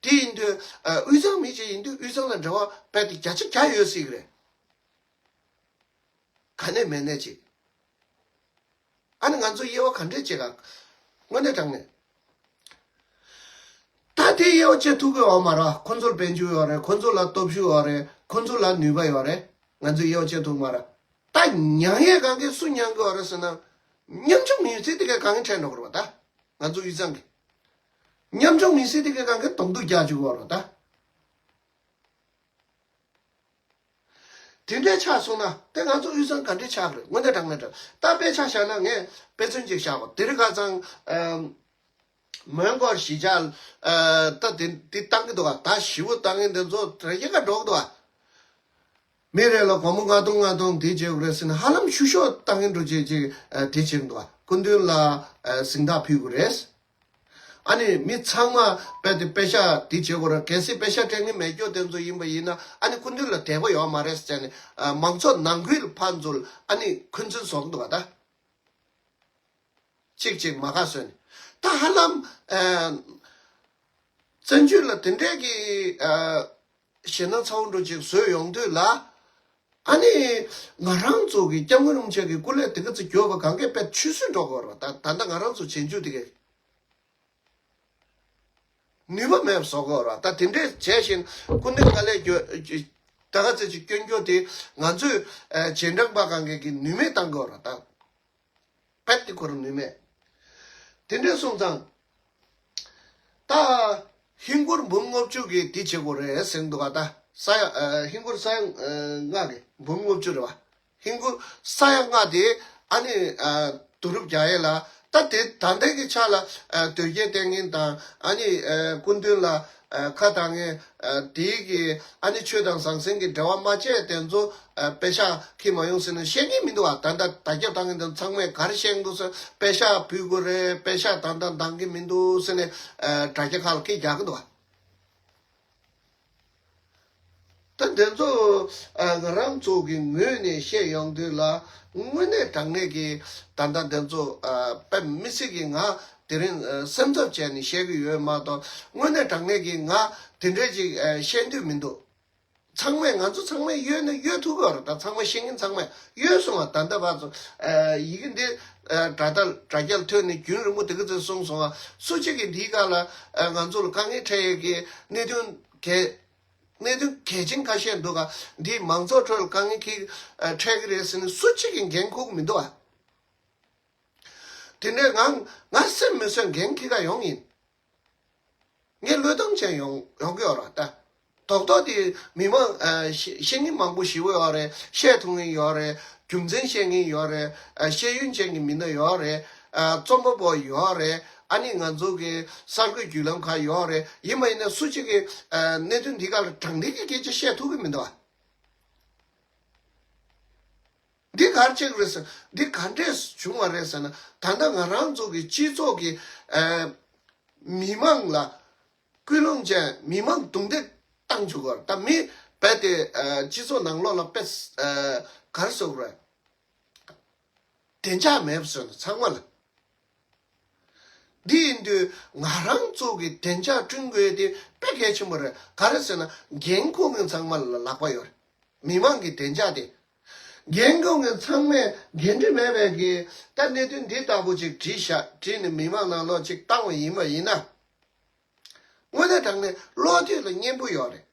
དེ་ཡིན་དུས་ཨ་དབུས་གཙང་མི་ཅིག་ཡིན་དུས་དབུས་གཙང་ལ་འབྲེལ་བ་རྦད་དེ་བརྒྱ་ཆ་བརྒྱ་ཡོད་སྲིད་ཀྱི་རེད། ག་ནས་མེད་ནས་ཅིག་ཨ་ནི་ང་ཚོ་དབྱེ་བ་ག་འདྲས་བྱེད་ག། དངོས་གནས་དྲང་གནས། ད་དེ་དབྱེ་བ་བྱེད་ཐུབ་ཀྱི་ཡོད་མ་རེད། ཁོ་ཚོར་དཔལ་འབྱོར་ཡོད་རེད། ཁོ་ཚོ་ལ་སྟོབས་ཤུགས་ཡོད་རེད། ཁོ་ཚོ་ལ་ནུས་པ་ཡོད་རེད། ང་ཚོས་དབྱེ་བ་བྱེད་ཐུབ་མ་རེད། ད་མྱངས་ཡས་གང་གས་སུ་མྱངས་ཀྱི་ཡོད་རེད་ཟེར་ན། ཉམ་ཆུང་མི་སེར་དེ་གས་གང་གིས་ཁྲལ་འགྲོ་གི་རེད་པ། ད་ང་ཚོ་དབུས་གཙང་གི་ཉམ་ཆུང་མི་སེར་དེ་གས་གང་གིས་གདོང་ཐུག་རྒྱག་བཅུག་གི་ཡོད་རེད་པ། ད། དེ་འདྲའི་ཆགས་སོང་ན་དེ་ང་ཚོ་དབུས་གཙང་ག་འདྲའི་ཆགས་རེད། དངོས་གནས་དྲང་གནས་དྲང་། ད་དཔེ་ཆ་བཞག་ན། ངས་དཔེ་མཚོན་ཅིག་བཞག་གོ། དེ་རིང་ཁ་སང་ཨམ་མོན་གྷོ་གཞིས་ཆགས་ཨ་ད་དེ་དེ་བཏང་གི་འདུག་ག། ད་ཞི་བོ་བཏང་མཁན་དེ་ཚོ་དེ་རིང་ཡི་ག་འགྲོ་གི་འདུག་ག། མི་རེ་ལ་སྒོར་མོ་ལྔ་སྟོང་ལྔ་སྟོང་དེ་བྱེད་དགོས་རེད་ཟེར་ནས་ཧ་ལམ་ཤུ་ཤོག་བཏང་མཁན་འགྲོ་བྱེད་ཅིག་ཨ་དེ་བྱེད་གི་འདུག་ག། སྐུ་མདུན་ལ་ཨ་གཟེངས་རྟགས་ཕུལ་དགོས་རེད། ཨ་ནི་མི་ཚང་མ་དཔེ་དེ་པེ་ཤག་དེ་བྱེད་དགོས་རེད། གལ་སྲིད་པེ་ཤག་སྤྲད་མཁན་མེད་རྒྱུ་དེ་ཚོ་ཡིན་པ་ཡིན་ན། ཨ་ནི་སྐུ་མདུན་ལ་དད་པ་ཡོད་མ་རེད་ཟེར་ནས་ཨ་མང་ཚོགས་ནང་ཁུལ་ཕར་ཚུར་ཨ་ནི་འཁོན་འཛིན་བཟོ་གི་འདུག་ག། ད་གཅིག་གཅིག་མ་ཁ་བཟོས་ནས། ད་ཧ་ལམ་ཨ་བཙན་བྱོལ་ལ་དེ་འདྲས་ཀྱི་ཨ་ཞེད་སྣང་ཚ་བོ་འདྲ་ཅིག་བཟོས་ཡོང་དུས་ལ། ཨ་ནི་ང་རང་ཚོ་གི་སྐྱབས་མགོན་རིན་པོ་ཆེ་གི་སྐུ་ལས་དེ་ག་ཚོད་མགྱོགས་པ་གང་གས་དཔེ་ཆུད་ཟོས་འགྲོ་གི་ཡོད་རེད། ད་ད་ལྟ་ང་རང་ཚོ་བྱེད་རྒྱུ་དེ་གས་ནུས་པ་མེད་པ་བཟོ་གི་ཡོད་རེད། ད་དེ་འདྲས་བྱས་ཤིང་སྐུ་མདུན་དཀའ་ལས་སྐྱོ་ད་ག་ཚོད་ཅིག་སྐྱོན་རྒྱུ་དེ་ང་ཚོས་ཨ་རྗེས་འབྲང་པ་གང་གས་ཀྱིས་ནུས་མེད་བཏང་གི་ཡོད་རེད། ད། རྦད་དེ་ཁོ་རང་ནུས་མེད། དེ་འདྲས་སོང་ཙང་། ད་ཧིན་སྒོར་འབུམ་ལྔ་བཅུ་གི་འདི་བྱེད་དགོས་རེད་ཟེར་འདུག་ག། ད་ས་ཡ་ཨ་ཧིན་སྒོར་ས་ཡ་ཨ་ལྔ་གི་འབུམ་ལྔ་བཅུ་རེད་པ། ཧིན་སྒོར་ས་ཡ་ལྔ་དེ་ཨ་ནི་ཨ་བསྡུ་རུབ་རྒྱག་ཡས་ལ། ད་དེ་ད་ལྟའི་གི་ཆ་ལ་ཨ་དོལ་རྒྱལ་བསྟེན་མཁན་དང་ཨ་ནི་ཨ་སྐུ་མདུན་ལ་ཨ་ཁ་བཏང་མཁན། ཨ་དེའི་གི་ཨ་ནི་ཆོས་དང་ཟང་ཟིང་གི་འབྲེལ་བ་མ་བྱས་དེ་ཚོ་ཨ་པེ་ཤག་འཁྱེར་མ་ཡོང་ཟེར་ནས་བཤད་མཁན་མི་འདུག་ག། ད་ལྟ་དར་ཁྱབ་བཏང་མཁན་དེ་ཚང་མས་ག་རེ་བཤད་ཀྱི་འདུག་ཟེར། པེ་ཤག་ཕུལ་དགོས་རེད། པེ་ཤག་ད་ལྟ་འདང་གི་མི་འདུག་ཟེར་ནས་ཨ་དྲ་རྒྱ་ཁག་ལ་སྐད་རྒྱག་གི་འདུག་ག། ད་དེ་ཚོ་ཨ་ང་རང་ཚོ་གི་ངོས་ནས་བཤད་ཡོང་དུས་ལ། དངོས་གནས་དྲང་གནས་ཀྱི་ད་ལྟ་དེ་ཚོ་ཨ་དཔེ་མི་སྲིད་ཀྱི་ང་དེ་རིང་ཨ་སེམས་འཚབ་བྱས་ནས་བཤད་ཀྱི་ཡོད་མ་གཏོགས། དངོས་གནས་དྲང་གནས་ཀྱི་ང་དེ་འདྲས་ཅིག་ཨ་བཤད་འདོད་མི་འདུག། ཚང་མས་ང་ཚོ་ཚང་མས་གཡོལ་ན་གཡོལ་ཐུབ་ཀྱི་ཡོད་རེད། ད་ཚང་མ་བཤད་མཁན་ཚང་མས་གཡོལ་སོང་བ། ད་ལྟ་བར་དུ་ཨ་ཡི་གེ་འདི་ཨ་དྲ་ཐག་དྲ་རྒྱར་ཐོན་ནས་རྒྱུན་རིང་པོ་དེ་ག་ཚོད་སོང་སོང་བ། སུ་གཅིག་གིས་འདིའི་སྒང་ལ་ཨ་ང་ཚོ་ལ་དཀའ་ངལ་འཕྲད་ཡས་ཀྱི་གནད་དོན་གལ་གནད་དོན་གལ་ཆེན་ཁ་ཤས་འདུག་ག། འདིས་མང་ཚོགས་ཁྲོད་ལ་དཀའ་ངལ་འཁྱེར་ཨ་འཕྲད་ཀྱི་རེད་ཟེར་ནས་སུ་གཅིག་གིས་འགན་འཁུར་གྱི་མི་འདུག་ག། དེ་འདྲའི་ངང་ང་སེམས་མི་གསོས་འགན་འཁྱེར་ག་ཡོང་ཡིན། ངས་བློས་གཏོང་བྱས་ཡོང་ཡོང་གི་ཡོད་རེད་ད། རྡོག་རྡོག་དེ་མི་མང་ཨ་ཤེས་ཤེས་མཁན་མང་པོ་ཞེ་པོ་ཡོད་རེད། བཤད་ཐུབ་མཁན་ཡོད་རེད། རྒྱུ་མཚན་བཤད་མཁན་ཡོད་རེད། ཨ་ཤེས་ཡོན་ཅན་གྱི་མི་སྣ་ཡོད་རེད། ཨ་རྩོམ་པ་པོ་ཡོད་རེད། ཨ་ནི་ང་ཚོ་གི་གསར་འགོད་བརྒྱུད་ལམ་ཁག་ཡོད་རེད། ཡིན་པ་ཡིན་ན་སུ་གཅིག་གིས་ཨ་གནད་དོན་འདི་ག་ལ་དྲང་བདེན་གྱི་སྐད་ཆ་བཤད་ཐུབ་ཀྱི་མི་འདུག་ཨ། འདི་ག་རེ་བྱེད་ཀྱི་རེད་ཟེར། འདི་ག་འདྲས་བྱུང་བ་རེད་ཟེར་ན། ད་ལྟ་ང་རང་ཚོ་གི་སྤྱི་ཚོགས་ཀྱི་ཨ་མི་མང་ལ་སྐུལ་སློང་བྱས། མི་མང་རྡུང་རྡེག་བཏང་བཅུག་གི་ཡོད་རེད། ད་མི་རྦད་དེ་ཨ་སྤྱི་ཚོགས་ནང་ལོགས་ལ་དཔེ་ཨ་ག་རེ་ཟེར་དགོས་རེད། བདེ་འཇགས་མེད་པ་བཟོས་ནས་ཚང་མ་ལ། འདི་ཡིན་དུས་ང་རང་ཚོ་གི་བདེ་འཇགས་བསྐྲུན་དགོས་དེ་དཔེ་གལ་ཆེན་པོ་རེད། ག་རེ་ཟེར་ན། འགན་འཁུར་མཁན་ཚང་མ་ལ་ལག་པ་ཡོད་རེད། མི་མང་གི་བདེ་འཇགས་དེ། འགན་འཁུར་མཁན་ཚང་མས་འགན་འཁྲི་མེད་པའི་གི་ད་གནད་དོན་འདི་ལྟ་བུ་ཅིག་བྲིས་བཞག། བྲིས་ནས་མི་མང་ནང་ལོགས་ཅིག་བཏང་བ་ཡིན་པ་ཡིན་ན། དངོས་གནས་དྲང་གནས་ཀློག་དུས་ལ་སྙན་པོ་ཡོད་རེད།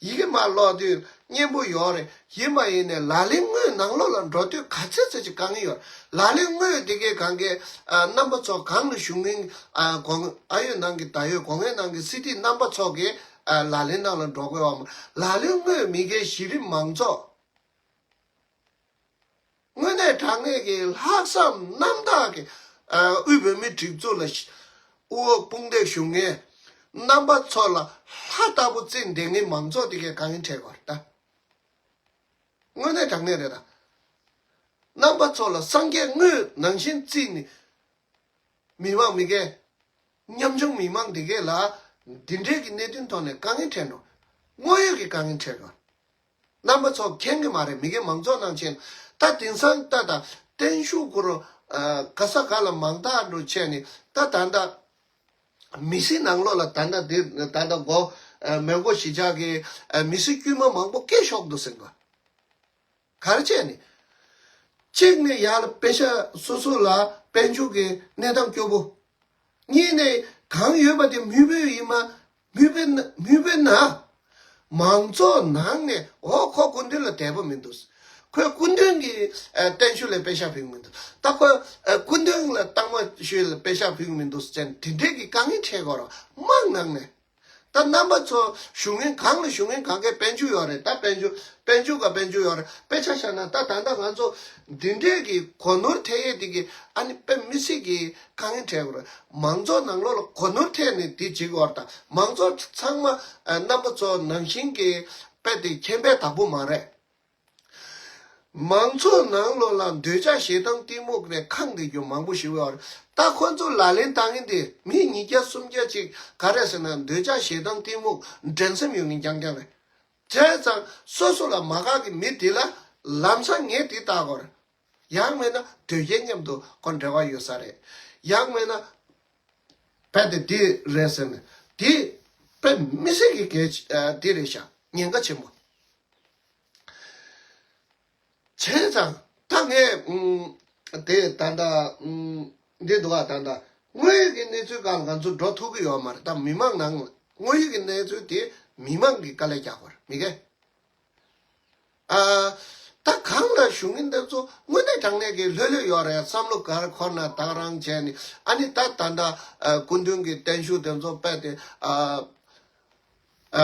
ཡི་གེ་མར་ཀློག་དུས་སྙན་པོ་ཡོད་རེད། ཡིན་པ་ཡིན་ནའི་ལག་ལེན་དངོས་ནང་ལོགས་ལ་འགྲོ་དུས་ག་ཚོད་ཚོད་ཅིག་དཀའ་ངལ་ཡོད་རེད། ལག་ལེན་དངོས་དེ་གའི་སྒང་གའི་ཨ་རྣམ་པ་ཚོ་གང་ལ་བཞུགས་མཁན། ཨ་གོང་ཨ་ཡོད་ནང་གི་ད་ཡོད་གོང་ངའི་ནང་གི་སི་ཏི་རྣམ་པ་ཚོ་གིས་ཨ་ལག་ལེན་ནང་ལ་འགྲོ་དགོས་བ་མ། ལག་ལེན་དངོས་མི་སྒེར་གཞི་རིམ་མང་ཚོགས། དངོས་གནས་དྲང་གནས་ཀྱི་ལྷག་བསམ་རྣམ་དག་གི་ དབུས་བོད་མིའི་སྒྲིག་འཛུགས་ལ་དབུ་འོག་དཔུང་འདེགས་ཞུ་མཁན་རྣམ་པ་ཚོ་ལ་ལྷ་ལྟ་བུ་བརྩིས་བསྡད་མཁན་མང་ཚོགས་དེ་གས་དཀའ་ངལ་འཕྲད་ཀྱི་ཡོད་རེད་ད། དངོས་གནས་དྲང་གནས་རེད་ད། རྣམ་པ་ཚོ་ལ་སངས་རྒྱས་དངོས་ནང་བཞིན་བརྩིས་ནས། མི་མང་མི་སྒེར། ཉམ་ཆུང་མི་མང་འདི་གས་ལ་འདི་འདྲའི་གི་གནད་དོན་ཐོག་ནས་དཀའ་ངལ་འཕྲད་འགྲོ། དངོས་ཡོད་ཀྱི་དཀའ་ངལ་འཕྲད་འགྲོ། རྣམ་པ་ཚོ་མཁྱེན་གྱི་མ་རེད། མི་སྒེར་མང་ཚོགས་ནང་ཆེན་ད་དེང་སང་ད་ད་བརྟན་བཞུགས་སྐོར་ག་ས་ག་ལ་མང་དག་འགྲོ་བྱས་ནས་ད་ད་ད་མི་སེར་ནང་ལོགས་ལ་ད་ད་འདི་ད་ད་མགོ་མེ་མགོ་གཞིས་ཆགས་ཀྱི་མི་སེར་དཀྱུས་མ་མང་པོ་སྐད་ཤོར་འདུག་ཟེར་གོ། ག་རེ་བྱས་ནས། གཅིག་ནས་ཡར་ལ་པེ་ཤ་སོ་སོ་ལ་དཔལ་འབྱོར་གྱི་གནས་སྟངས་སྐྱོ་པོ། གཉིས་ནས་གང་ཡོད་པ་དེ་མི་བོད་ཡིན་མ། མི་བོད་ན་མི་བོད་ན། མང་ཚོགས་ནང་ནས་འོ་ཁོ་སྐུ་མདུན་ལ་དད་པ་མི་འདུག་ཁོས་སྐུ་མདུན་གྱི་ཨ་བརྟན་བཞུགས་ལ་པེ་ཤ་ཕུལ་གྱི་མི་འདུག་ད་ཁོས་ཨ་སྐུ་མདུན་ལ་གཏང་མ་ཞུས་ལ་པེ་ཤ་ཕུལ་གྱི་མི་འདུག་ཟེར་དེ་འདྲས་ཀྱི་དཀའ་ངལ་འཕྲད་ཀྱི་ཡོད་རེད་དམངས་ནང་ནས། ད་རྣམ་པ་ཚོ་བཞུགས་མཁན་གང་ལ་བཞུགས་མཁན་གང་གའི་དཔལ་འབྱོར་ཡོད་རེད། ད་དཔལ་འབྱོར་དཔལ་འབྱོར་ག་དཔལ་འབྱོར་ཡོད་རེད། དཔེ་ཆ་བཞག་ན་ད་ད་ལྟ་ང་ཚོ་འདི་འདྲས་ཀྱི་སྒོ་ནོར་ཐེབས་ཡས་འདི་གི་ཨ་ནི་དཔེ་མི་སྲིད་ཀྱི་དཀའ་ངལ་འཕྲད་ཡོད་རེད། མང་ཚོགས་ནང་ལོགས་ལ་སྒོ་ནོར་ཐེབས་ནས་འདི་བྱེད་ཀྱི་ཡོད་རེད། ད་མང་ཚོགས་ཚང་མ་ཨ་རྣམ་པ་ཚོ་ནང་བཞིན་གྱི་དཔེ་དེ་ཁྱད་པར་དག་པོ་མ་རེད། མང་ཚོགས་ནང་ལོགས་ལ་འདོད་ཆགས་ཞེ་སྡང་གཏི་མུག་ནས་ཁེངས་བསྡད་རྒྱུ་མང་པོ་ཞིག་ཡོད་རེད། ད་ཁོ་ཚོ་ལག་ལེན་བསྟར་མཁན་དེ་མི་ཉིས་བརྒྱ་སུམ་བརྒྱ་ཅིག་ག་རེ་ཟེར་ན་འདོད་ཆགས་ཞེ་སྡང་གཏི་མུག་འགྲན་སེམས་ཡོད་མཁན་རྐྱང་རྐྱང་རེད། བྱས་ཙང་སོ་སོ་ལ་མ་དགའ་གི་མི་དེ་ལ་ལམ་སང་ངས་དེ་བལྟ་དགོས་རེད། ཡང་མིན་ན་དོལ་རྒྱལ་མཉམ་དུ་ཁོ་འབྲེལ་བ་ཡོད་ས་རེད། ཡང་མིན་ན་དཔེ་དེ་དེ་རེད་ཟེར་ནས་དེ་དཔེ་མི་སྲིད་ཀྱི་གལ་ཆེ་དེ་རེད་ཤག་ཉེན་ཁ་ཆེན་པོ། བྱས་ཙང་ད་ངས་ཨུམ་དེ་ད་ལྟ་ཨུམ་འདི་འདུག་ག་ད་ལྟ་དངོས་ཡོད་ཀྱི་གནས་ཚུལ་སྒང་ང་ཚོ་འགྲོ་ཐུབ་ཀྱི་ཡོད་མ་རེད། ད་མི་མང་ནང་དངོས་ཡོད་ཀྱི་གནས་ཚུལ་དེ་མི་མང་གི་དཀའ་ལས་རྒྱག་དགོས་རེད་མི་གེ། ཨ་ད་གང་ལ་བཞུགས་མཁན་དེ་ཚོ་དངོས་གནས་དྲང་གནས་ཀྱི་ལྷོད་ལྷོད་ཡོད་རེད། བསམ་བློ་ག་རེ་འཁོར་ན་ད་ག་རང་བྱས་ནས་ཨ་ནི་ད་ད་ལྟ་ཨ་སྐུ་མདུན་གྱི་བརྟན་བཞུགས་དེ་ཚོ་དཔེ་དེ་ཨ། ཨ་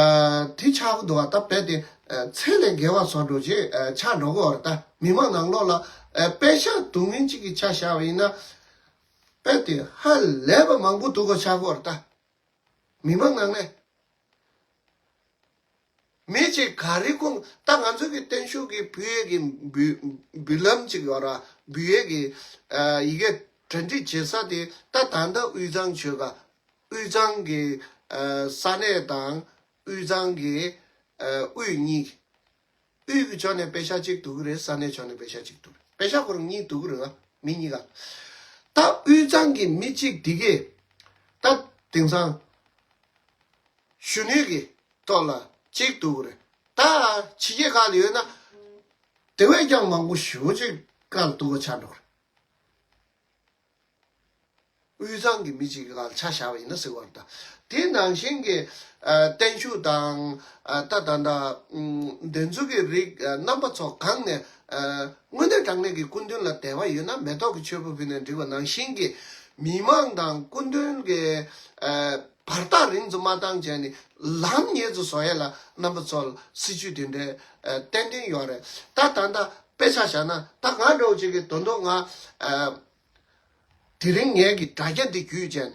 དེ་ཆགས་ཀྱི་འདུག་བ། ད་རྦད་དེ་ཨ་ཚད་ལས་བརྒལ་བ་བཟོ་འགྲོ་ཅེས་ཨ་ཆགས་འགྲོ་གི་ཡོད་རེད། ད་མི་མང་ནང་ལོགས་ལ་ཨ་པེ་ཤག་བསྡུ་མཁན་གཅིག་གི་ཆ་བཞག་པ་ཡིན་ན་རྦད་དེ་ཧ་ལས་པ་མང་པོ་འདུག་གོ་ཆགས་ཀྱི་ཡོད་རེད། ད་མི་མང་ནང་ནས་མི་གཅིག་ག་རེ་ཁུངས་ད་ང་ཚོ་གི་བརྟན་བཞུགས་ཀྱི་འབུལ་ཡས་ཀྱི་འབུལ་འབུལ་ལམ་གཅིག་ཡོད་ར། འབུལ་ཡས་ཀྱི་ཨ་ཡི་གེ་གྲ་སྒྲིག་བྱེད་ས་དེ་ད་ད་ལྟ་དབུས་གཙང་ཆོལ་ཁ། དབུས་གཙང་གི་ཨ་ས་གནས་དང་དབུས་གཙང་གི་ཨ་དབུས་གཉིས། དབུས་ཀྱི་ཕྱོགས་ནས་པེ་ཤག་གཅིག་བསྡུ་གི་རེད། ས་གནས་ཕྱོགས་ནས་པེ་ཤག་གཅིག་བསྡུ་རེད། པེ་ཤག་ཁོ་རང་གཉིས་བསྡུ་གི་རེད་བ། མི་གཉིས་ཀ། ད་དབུས་གཙང་གི་མི་གཅིག་འདི་གས་ད་དེང་སང་གཞོན་ནུའི་གི་ཐོག་ལ་གཅིག་བསྡུ་གི་རེད། ད་ཕྱི་རྒྱལ་ཁག་ལ་ཡོད་ན་དེ་བས་ཀྱང་མང་པོ་ཞེ་པོ་ཅིག་ཀ་ལ་བསྡུ་གི་ཆགས་འགྲོ་གི་རེད། དབུས་གཙང་གི་མི་གཅིག་གི་སྒང་ལ་ཆ་བཞག་པ་ཡིན་ན་ཟེར་བ་རེད། ད་དེ་ནང་བཞིན་གྱི་ཨ་བརྟན་བཞུགས་དང་ཨ་ད་ད་ད་ཨུམ་འདི་ཚོ་གི་རིགས་ཨ་རྣམ་པ་ཚོ་གང་ནས་ཨ་དངོས་གནས་དྲང་གནས་ཀྱི་སྐུ་མདུན་ལ་དད་པ་ཡོད་ན་མེ་ཏོག་གི་མཆོད་པ་ཕུལ་ནས་འགྲིག་པ་ནང་བཞིན་གྱི་མི་མང་དང་སྐུ་མདུན་གྱི་ཨ་བར་ཐག་རིང་ཙམ་མ་བཏང་བྱས་ནས་ལམ་ཉེ་ཙམ་བཟོ་ཡས་ལ་རྣམ་པ་ཚོ་ལ་སྲིད་ཇུས་དེ་འདྲའི་ཨ་ཏན་ཏན་ཡོད་རེད། ད་ད་ད་དཔེ་ཆ་བཞག་ན་ད་ང་འདྲ་བོ་ཅིག་གི་དོན་དུ་ང་ཨ། དེ་རིང་ངས་ཀྱི་དྲ་རྒྱ་འདི་བརྒྱུད་བྱས་ནས།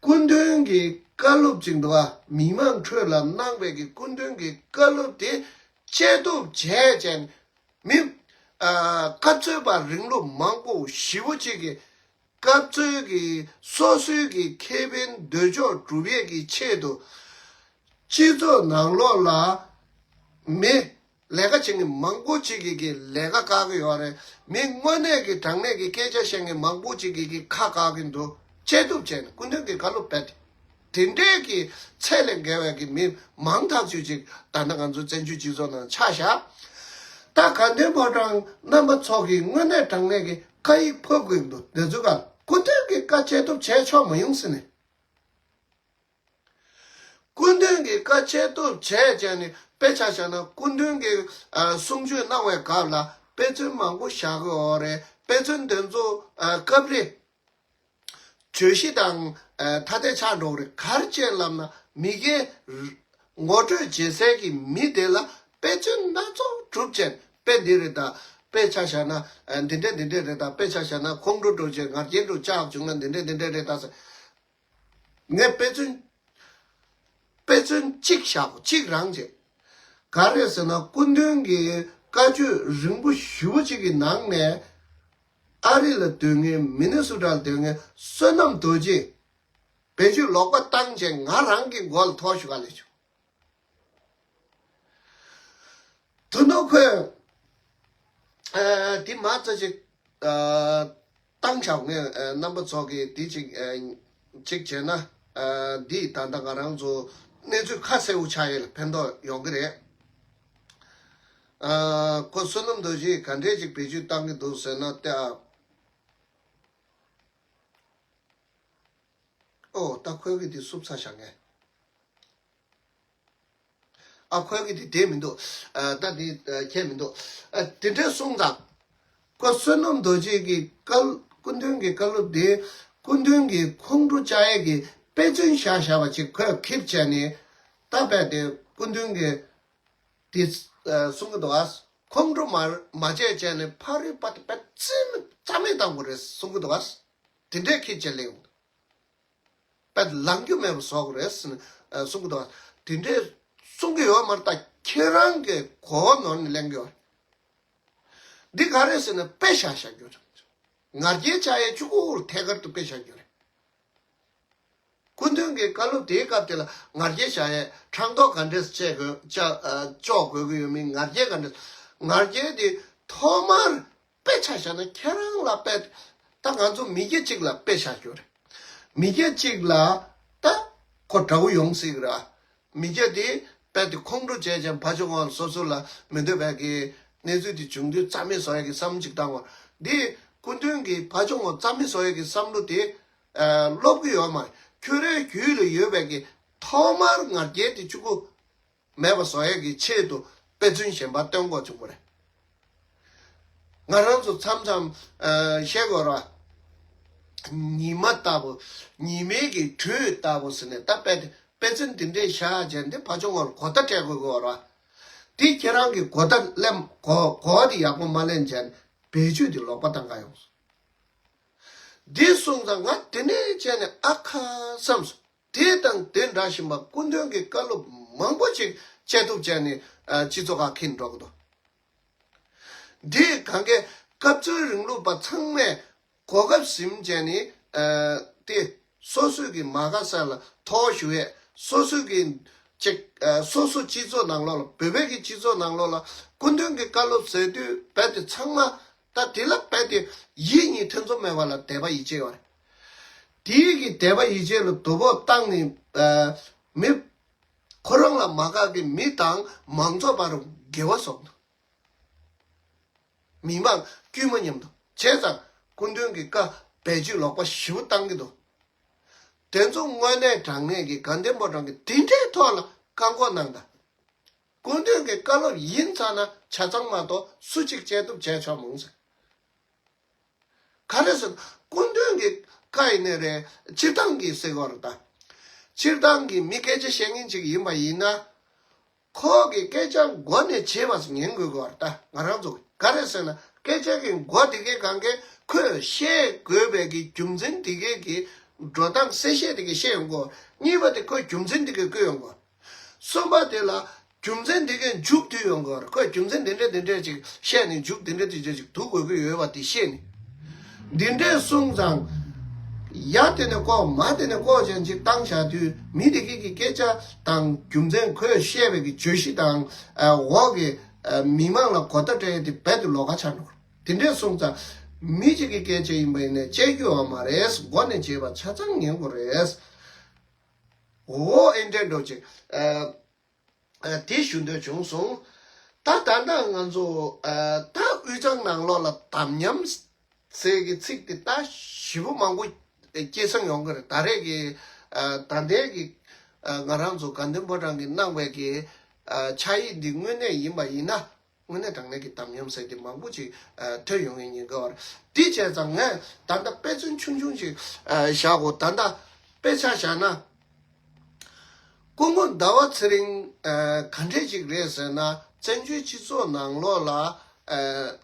སྐུ་མདུན་གྱི་བཀའ་སློབ་ཅིག་འདུག་བ། མི་མང་ཁྲོད་ལ་གནང་བའི་གི་སྐུ་མདུན་གྱི་བཀའ་སློབ་དེ་བཅད་གཏུབ་བྱས་བྱས་ནས། མི་ཨ་སྐབས་འཚོལ་བ་རིང་ལུགས་མང་པོ་ཞེ་པོ་ཅིག་གིས་སྐབས་འཚོལ་གྱི་སོ་སོའི་གི་ཁེ་ཕན་འདོད་ཕྱོགས་སྒྲུབ་ཡས་ཀྱི་ཆེད་དུ་སྤྱི་ཚོགས་ནང་ལོགས་ལ་མི། ལས་ཀ་བྱེད་མཁན་མང་པོ་ཅིག་གིས་ཀྱི་ལས་ཀ་བཀག་གི་ཡོད་རེད། མི་དངོས་གནས་ཀྱི་དྲང་གནས་ཀྱི་སྐད་ཆ་བཤད་མཁན་མང་པོ་ཅིག་གིས་ཀྱི་ཁ་བཀག་གི་འདུག་བཅད་གཏུབ་བྱས་ནས་སྐུ་མདུན་གྱི་བཀའ་སློབ་རྦད་དེ། དེ་འདྲའི་ཀྱི་ཚད་ལས་བརྒལ་བའི་ཀྱི་མི་མང་ཐག་ཆོད་ཅིག་ད་ལྟ་ང་ཚོ་བཙན་བྱོལ་སྤྱི་ཚོགས་ནང་ཆགས་བཞག་ད་དགའ་ལྡན་ཕོ་བྲང་རྣམ་པ་ཚོ་གིས་དངོས་གནས་དྲང་གནས་ཀྱི་བཀའ་ཡིག་ཕབ་དགོས་ཀྱི་འདུག་དེ་ཚོ་ག་སྐུ་མདུན་གྱི་བཀའ་བཅད་གཏུབ་བྱས་ཆོག་མ་ཡོང་ཟེར་ནས། སྐུ་མདུན་གྱི་བཀའ་བཅད་གཏུབ་བྱས་བྱས་ནས་དཔེ་ཆ་བཞག་ན་སྐུ་མདུན་གྱི་ཨ་གསུང་ཆོས་གནང་བའི་སྐབས་ལ་དཔེ་མཚོན་མང་པོ་བཞག་གི་ཡོད་རེད། དཔེ་མཚོན་དེ་ཚོ་ཨ་སྐབས་རེ་བརྗོད་གཞི་དང་ཨ་ཐ་དད་ཆགས་འགྲོ་གི་རེད། ག་རེ་བྱས་ལབ་ན་མི་སྒེར་ངོ་སྤྲོད་བྱེད་སའི་གི་མི་དེ་ལ་དཔེ་མཚོན་སྣ་ཚོགས་གྲུབ་བྱས་དཔེ་འདི་རེད་ད། དཔེ་ཆ་བཞག་ན་འདི་འདྲས་འདི་འདྲས་རེད། ད་དཔེ་ཆ་བཞག་ན་ཁོང་ཁྲོ་འགྲོ་བྱས་ང་རྒྱལ་འགྲོ་ལྕགས་བྱུང་ན་འདི་འདྲས་འདི་འདྲས་རེད། ད་ཟེར། ངས་དཔེ་མཚོན་དཔེ་མཚོན་གཅིག་བཞག་གོ། གཅིག་རང་བྱས། ག་རེ་ཟེར་ན་སྐུ་མདུན་གྱི་བཀའ་ཆོས་རིང་པོ་ཞེ་པོ་གཅིག་གི་ནང་ནས་ཨ་རི་ལ་སྡོད་མཁན་མི་ནི་སོ་ཊ་ལ་སྡོད་མཁན་བསོད་ནམས་རྡོ་རྗེ་བེད་སྤྱོད་ལོག་པ་བཏང་བྱས་ང་རང་གི་མགོ་ལ་ཐོག་ཞུ་ག་ལས་བྱུང་། དོན་དུ་ཁོས་ཨ་འདི་མ་རྩ་ཅིག་ཨ་བཏང་བྱ་ངས་ཨ་རྣམ་པ་ཚོ་གིས་འདི་ཅིག་ཨ་ཅིག་བྱས་ན་ཨ་འདི་ད་ལྟ་ང་རང་ཚོ་གནས་ཚུལ་ཁ་གསལ་པོ་ཆགས་ཡས་ལ་ཕན་ཐོགས་ཡོང་གི་རེད། ཨ་ཁོ་བསོད་ནམས་རྡོ་རྗེས་ག་འདྲས་ཅིག་བེད་སྤྱོད་བཏང་གི་འདུག་ཟེར་ན་ཏེ་ཨ་ཨོ་ད་ཁོས་གི་འདི་བསུབ་ཚར་བཞག་ངས། ཨ་ཁོས་གི་དེ་བསྡད་མི་འདུག་ཨ་ད་དེ་ཨ་ཁྱད་མི་འདུག་ཨ་དེ་འདྲས་གསུངས་དང་། ཁོ་བསོད་ནམས་རྡོ་རྗེ་གི་བཀའ་སྐུ་མདུན་གྱི་བཀའ་སློབ་དེ་སྐུ་མདུན་གྱི་ཁོང་ཁྲོ་བཅག་ཡས་ཀྱི་དཔེ་མཚོན་བཞག་བཞག་པ་ཅིག་ཁོས་ཁྱེར་བྱས་ནས་ད་རྦད་དེ་སྐུ་མདུན་གྱི་དེ་ཨ་གསུང་གི་འདུག་ཨ། ཁོང་ཁྲོ་མ་མ་བཅད་བྱས་ནས་ཕ་རོལ་པ་དེ་རྦད་རྩིས་མེད་རྩ་མེད་བཏང་དགོས་རེད་གསུང་གི་འདུག་ཨ། དེ་འདྲས་ཁྱེར་བྱས་ལེན་དགོས་འདུག་པས་ལངས་རྒྱུ་མེད་པ་བཟོ་དགོས་རེད་ཟེར་ནས་གསུང་གི་འདུག་དེ་འདྲའི་གསུང་གི་ཡོད་མ་རེད། ད་ཁྱེད་རང་གིས་གོ་བ་ནོར་ནས་གླེང་གི་ཡོད་རེད། འདི་ག་རེད་ཟེར་ན་དཔེ་བཞག་བཞག་རྒྱུ་རེད། ང་རྒྱལ་ཆགས་ཡས་གཅིག་པུ་ཐད་ཀར་དུ་དཔེ་བཞག་རྒྱུ་རེད། སྐུ་མདུན་གྱི་བཀའ་སློབ་དེའི་སྐབས་དེ་ལ་ང་རྒྱལ་བཞག་ཡས་ཕྲག་དོག་ག་འདྲས་བཅད་དགོས་བཅག་ཨ་གཅོག་དགོས་ཀྱི་ཡོད་མིན། ང་རྒྱལ་ག་འདྲས། ང་རྒྱལ་དེ་ཐོག་མར་དཔེ་ཆ་བཞག་ན་ཁྱེད་རང་ལ་དཔེ། ད་ང་ཚོ་མི་སྐྱ་གཅིག་ལ་དཔེ་བཞག་རྒྱུ་རེད། མི་སྐྱ་གཅིག་ལ་ད་ཁོ་དགྲ་བོ་ཡོང་སྲིད་ཀྱི་རེད། མི་སྐྱ་དེ་དཔེ་དེ་ཁོང་ཁྲོ་བྱས་ཀྱང་ཕར་ཕྱོགས་ངོས་ལ་སོ་སོ་ལ་མི་འདོད་པའི་གི་གནས་ཚུལ་དེ་བྱུང་དུས་རྩ་མེད་བཟོ་ཡ་གི་བསམ་བློ་ཅིག་བཏང་བ། འདི་སྐུ་མདུན་གྱིས་ཕར་ཕྱོགས་ངོས་རྩ་མེད་བཟོ་ཡ་གི་བསམ་བློ་དེ་ཨ་སློབ་ཀྱི་ཡོད་མ་རེད། ཁྱོད་རའི་རྒྱུད་ལ་ཡོད་པའི་གི་ཐོག་མར་ང་རྒྱལ་དེ་གཅིག་པུ་མེད་པ་བཟོ་ཡས་ཀྱི་ཆེད་དུ་དཔེ་མཚོན་གཞན་པ་སྟོན་དགོས་བྱུང་བ་རེད། ང་རང་ཚོ་མཚམས་མཚམས་ཨ་བཤད་དགོས་ར། ཉི་མ་ལྟ་བུ། ཉི་མའི་གི་དྲོད་ལྟ་བུ་ཟེར་ནས་ད་དཔེ་དེ་དཔེ་མཚོན་འདི་འདྲས་བཞག་བྱས་འདི་ཕར་ཕྱོགས་ངོས་ལ་གོ་བརྡ་སྤྲད་དགོས་དགོས་ར། འདི་ཁྱེད་རང་གི་གོ་བརྡ་ལེན་གོ་གོ་བ་འདི་ཡག་པོ་མ་ལེན་བྱས་ནས་བེད་སྤྱོད་འདི་ལོག་པ་བཏང་ག་ཡོང་སོང་། འདི་སོང་ཙང་ང་དེ་ནས་བྱས་ནས་ཨ་ཁ་བསམ་སོང་། དེ་དང་དེ་འདྲ་བཞིན་པ་སྐུ་མདུན་གྱི་བཀའ་སློབ་མང་པོ་ཅིག་བཅད་ཐུབ་བྱས་ནས་ཨ་སྤྱི་ཚོགས་ཁག་འཁྱེར་འགྲོ་གི་འདུག་འདི་གང་གའི་སྐབས་འཚོལ་རིང་ལུགས་པ་ཚང་མས་གོ་སྐབས་ཟིན་བྱས་ནས་ཨ་དེ་སོ་སོའི་གི་མ་དགའ་ས་ལ་ཐོག་ཞུ་ཡས། སོ་སོའི་གི་ཅིག་ཨ་སོ་སོ་སྤྱི་ཚོགས་ནང་ལོགས་ལ་བོད་པའི་གི་སྤྱི་ཚོགས་ནང་ལོགས་ལ་སྐུ་མདུན་གྱི་བཀའ་སློབ་ཟེར་དུས་རྦད་དེ་ཚང་མ་ད་དེ་ལ་རྦད་དེ་ཡིད་གཉིས་ཐེ་ཚོམ་མེད་པ་ལ་དད་པ་ཡིད་ཆེས་ཡོད་རེད། དེའི་གི་དད་པ་ཡིད་ཆེས་ལ་དོ་ཕོག་བཏང་ནས་ཨ་མི་ཁོ་རང་ལ་མ་དགའ་གི་མི་དང་མང་ཚོགས་བར་འགལ་བ་བཟོ་གི་འདུག་མི་མང་དཀྱུས་མ་མཉམ་དུ་བྱས་ཙང་སྐུ་མདུན་གྱི་བཀའ་བེད་སྤྱོད་ལོག་པ་ཞེ་པོ་བཏང་གི་འདུག་དེ་ཚོ་དངོས་གནས་དྲང་གནས་ཀྱི་དགའ་ལྡན་ཕོ་བྲང་གི་དེ་འདྲའི་ཐོག་ལ་བཀག་འགོག་གནང་དང་། སྐུ་མདུན་གྱི་བཀའ་སློབ་ཡིན་ཚར་ན་ཆ་ཚང་མ་གཏོགས་སུ་གཅིག་བཅད་ཐུབ་བྱས་ཆོག་མོང་ཟེར། ག་རེ་ཟེར་ན་སྐུ་མདུན་གྱི་བཀའ་ཡིན་ནའི་རེད། སྤྱིར་བཏང་གི་ཟེར་དགོས་རེད་ད། སྤྱིར་བཏང་གི་མི་སྐད་ཆ་བཤད་མཁན་ཅིག་ཡིན་པ་ཡིན་ན། ཁོ་གི་སྐད་ཆ་མགོ་ནས་བྱས་པ་ཉན་དགོས་ཀྱི་ཡོད་རེད་ད། ང་རང་ཚོ་ག་རེ་ཟེར་ན་སྐད་ཆ་གི་མགོ་དེ་གའི་སྒང་གའི་ཁོས་བཤད་དགོས་པའི་གི་རྒྱུ་མཚན་དེ་གའི་གི་འགྲོ་སྟངས་གསལ་བཤད་དེ་གའི་བཤད་ཡོང་དགོས། གཉིས་པ་དེ་ཁོས་རྒྱུ་མཚན་དེ་གའི་བཀོད་ཡོང་དགོས། གསུམ་པ་དེ་ལ་རྒྱུ་མཚན་དེ་གའི་མཇུག་བསྡུས་ཡོང་དགོས་རེད། ཁོས་རྒྱུ་མཚན་དེ་འདྲ་དེ་འདྲ་ཅིག་བཤད་ནས་མཇུག་དེ་འདྲ་དེ་འདྲ་ཅིག་བསྡུ་དགོས་ཀྱི་ཡོད་པ་དེ་བཤད་ནས། འདི་འདྲས་གསུངས་ཙང་། ཡ་དེ་ནས་ལྐོག་མ་དེ་ནས་ལྐོག་ཅན་ཅིག་བཏང་བཞག་དུས་མི་དེ་གི་གི་སྐད་ཆ་དང་རྒྱུ་མཚན་ཁོས་བཤད་པའི་གི་བརྗོད་གཞི་དང་འོག་གི་མི་མང་ལ་གོ་བརྡ་སྤྲད་ཡས་དེ་རྦད་དེ་ལོགས་ཀ་ཆགས་འགྲོ། དེ་འདྲས་གསུངས་ཙང་། མི་གཅིག་གི་སྐད་ཆ་ཡིན་པ་ཡིན་ནའི་བཅད་རྒྱུ་ཡོད་མ་རེད། མགོ་ནས་བྱས་པ་ཆ་ཚང་ཉན་དགོས་རེད། འོ་ཨེ་འདྲས་འགྲོ་ཅིག་ཨ། ཨ་དེ་ཞུ་འདོད་བྱུང་སོང་། ད་ད་ལྟ་ང་ཚོ་ཨ་ད་དབུས་གཙང་ནང་ལོགས་ལ་དམ་ཉམས་ཟེར་གི་ཚིག་དེ་ད་ཞེ་པོ་མང་པོ་སྐྱེ་སྲིང་ཡོང་གི་རེད། ད་རེས་ཀྱི་ཨ་ད་ལྟའི་གི་ཨ་ང་རང་ཚོ་དགའ་ལྡན་ཕོ་བྲང་གིས་གནང་བའི་གི་ཨ་ཕྱག་ཡིག་འདི་དངོས་གནས་ཡིན་པ་ཡིན་ན། དངོས་གནས་དྲང་གནས་ཀྱི་དམ་ཉམས་ཟེར་དེ་མང་པོ་ཅིག་ཨ་ཐོན་ཡོང་ངེས་ཉེན་ཁ་བར། དེ་བྱས་ཙང་ངས་ད་ལྟ་དཔེ་མཚོན་ཆུང་ཆུང་ཅིག་ཨ་བཞག་གོ། ད་ལྟ་དཔེ་ཆ་བཞག་ན། སྐུ་ངོ་ཟླ་བ་ཚེ་རིང་ཨ་ག་འདྲས་ཅིག་རེད་ཟེར་ན། བཙན་བྱོལ་སྤྱི་ཚོགས་ནང་ལོགས་ལ་ཨ་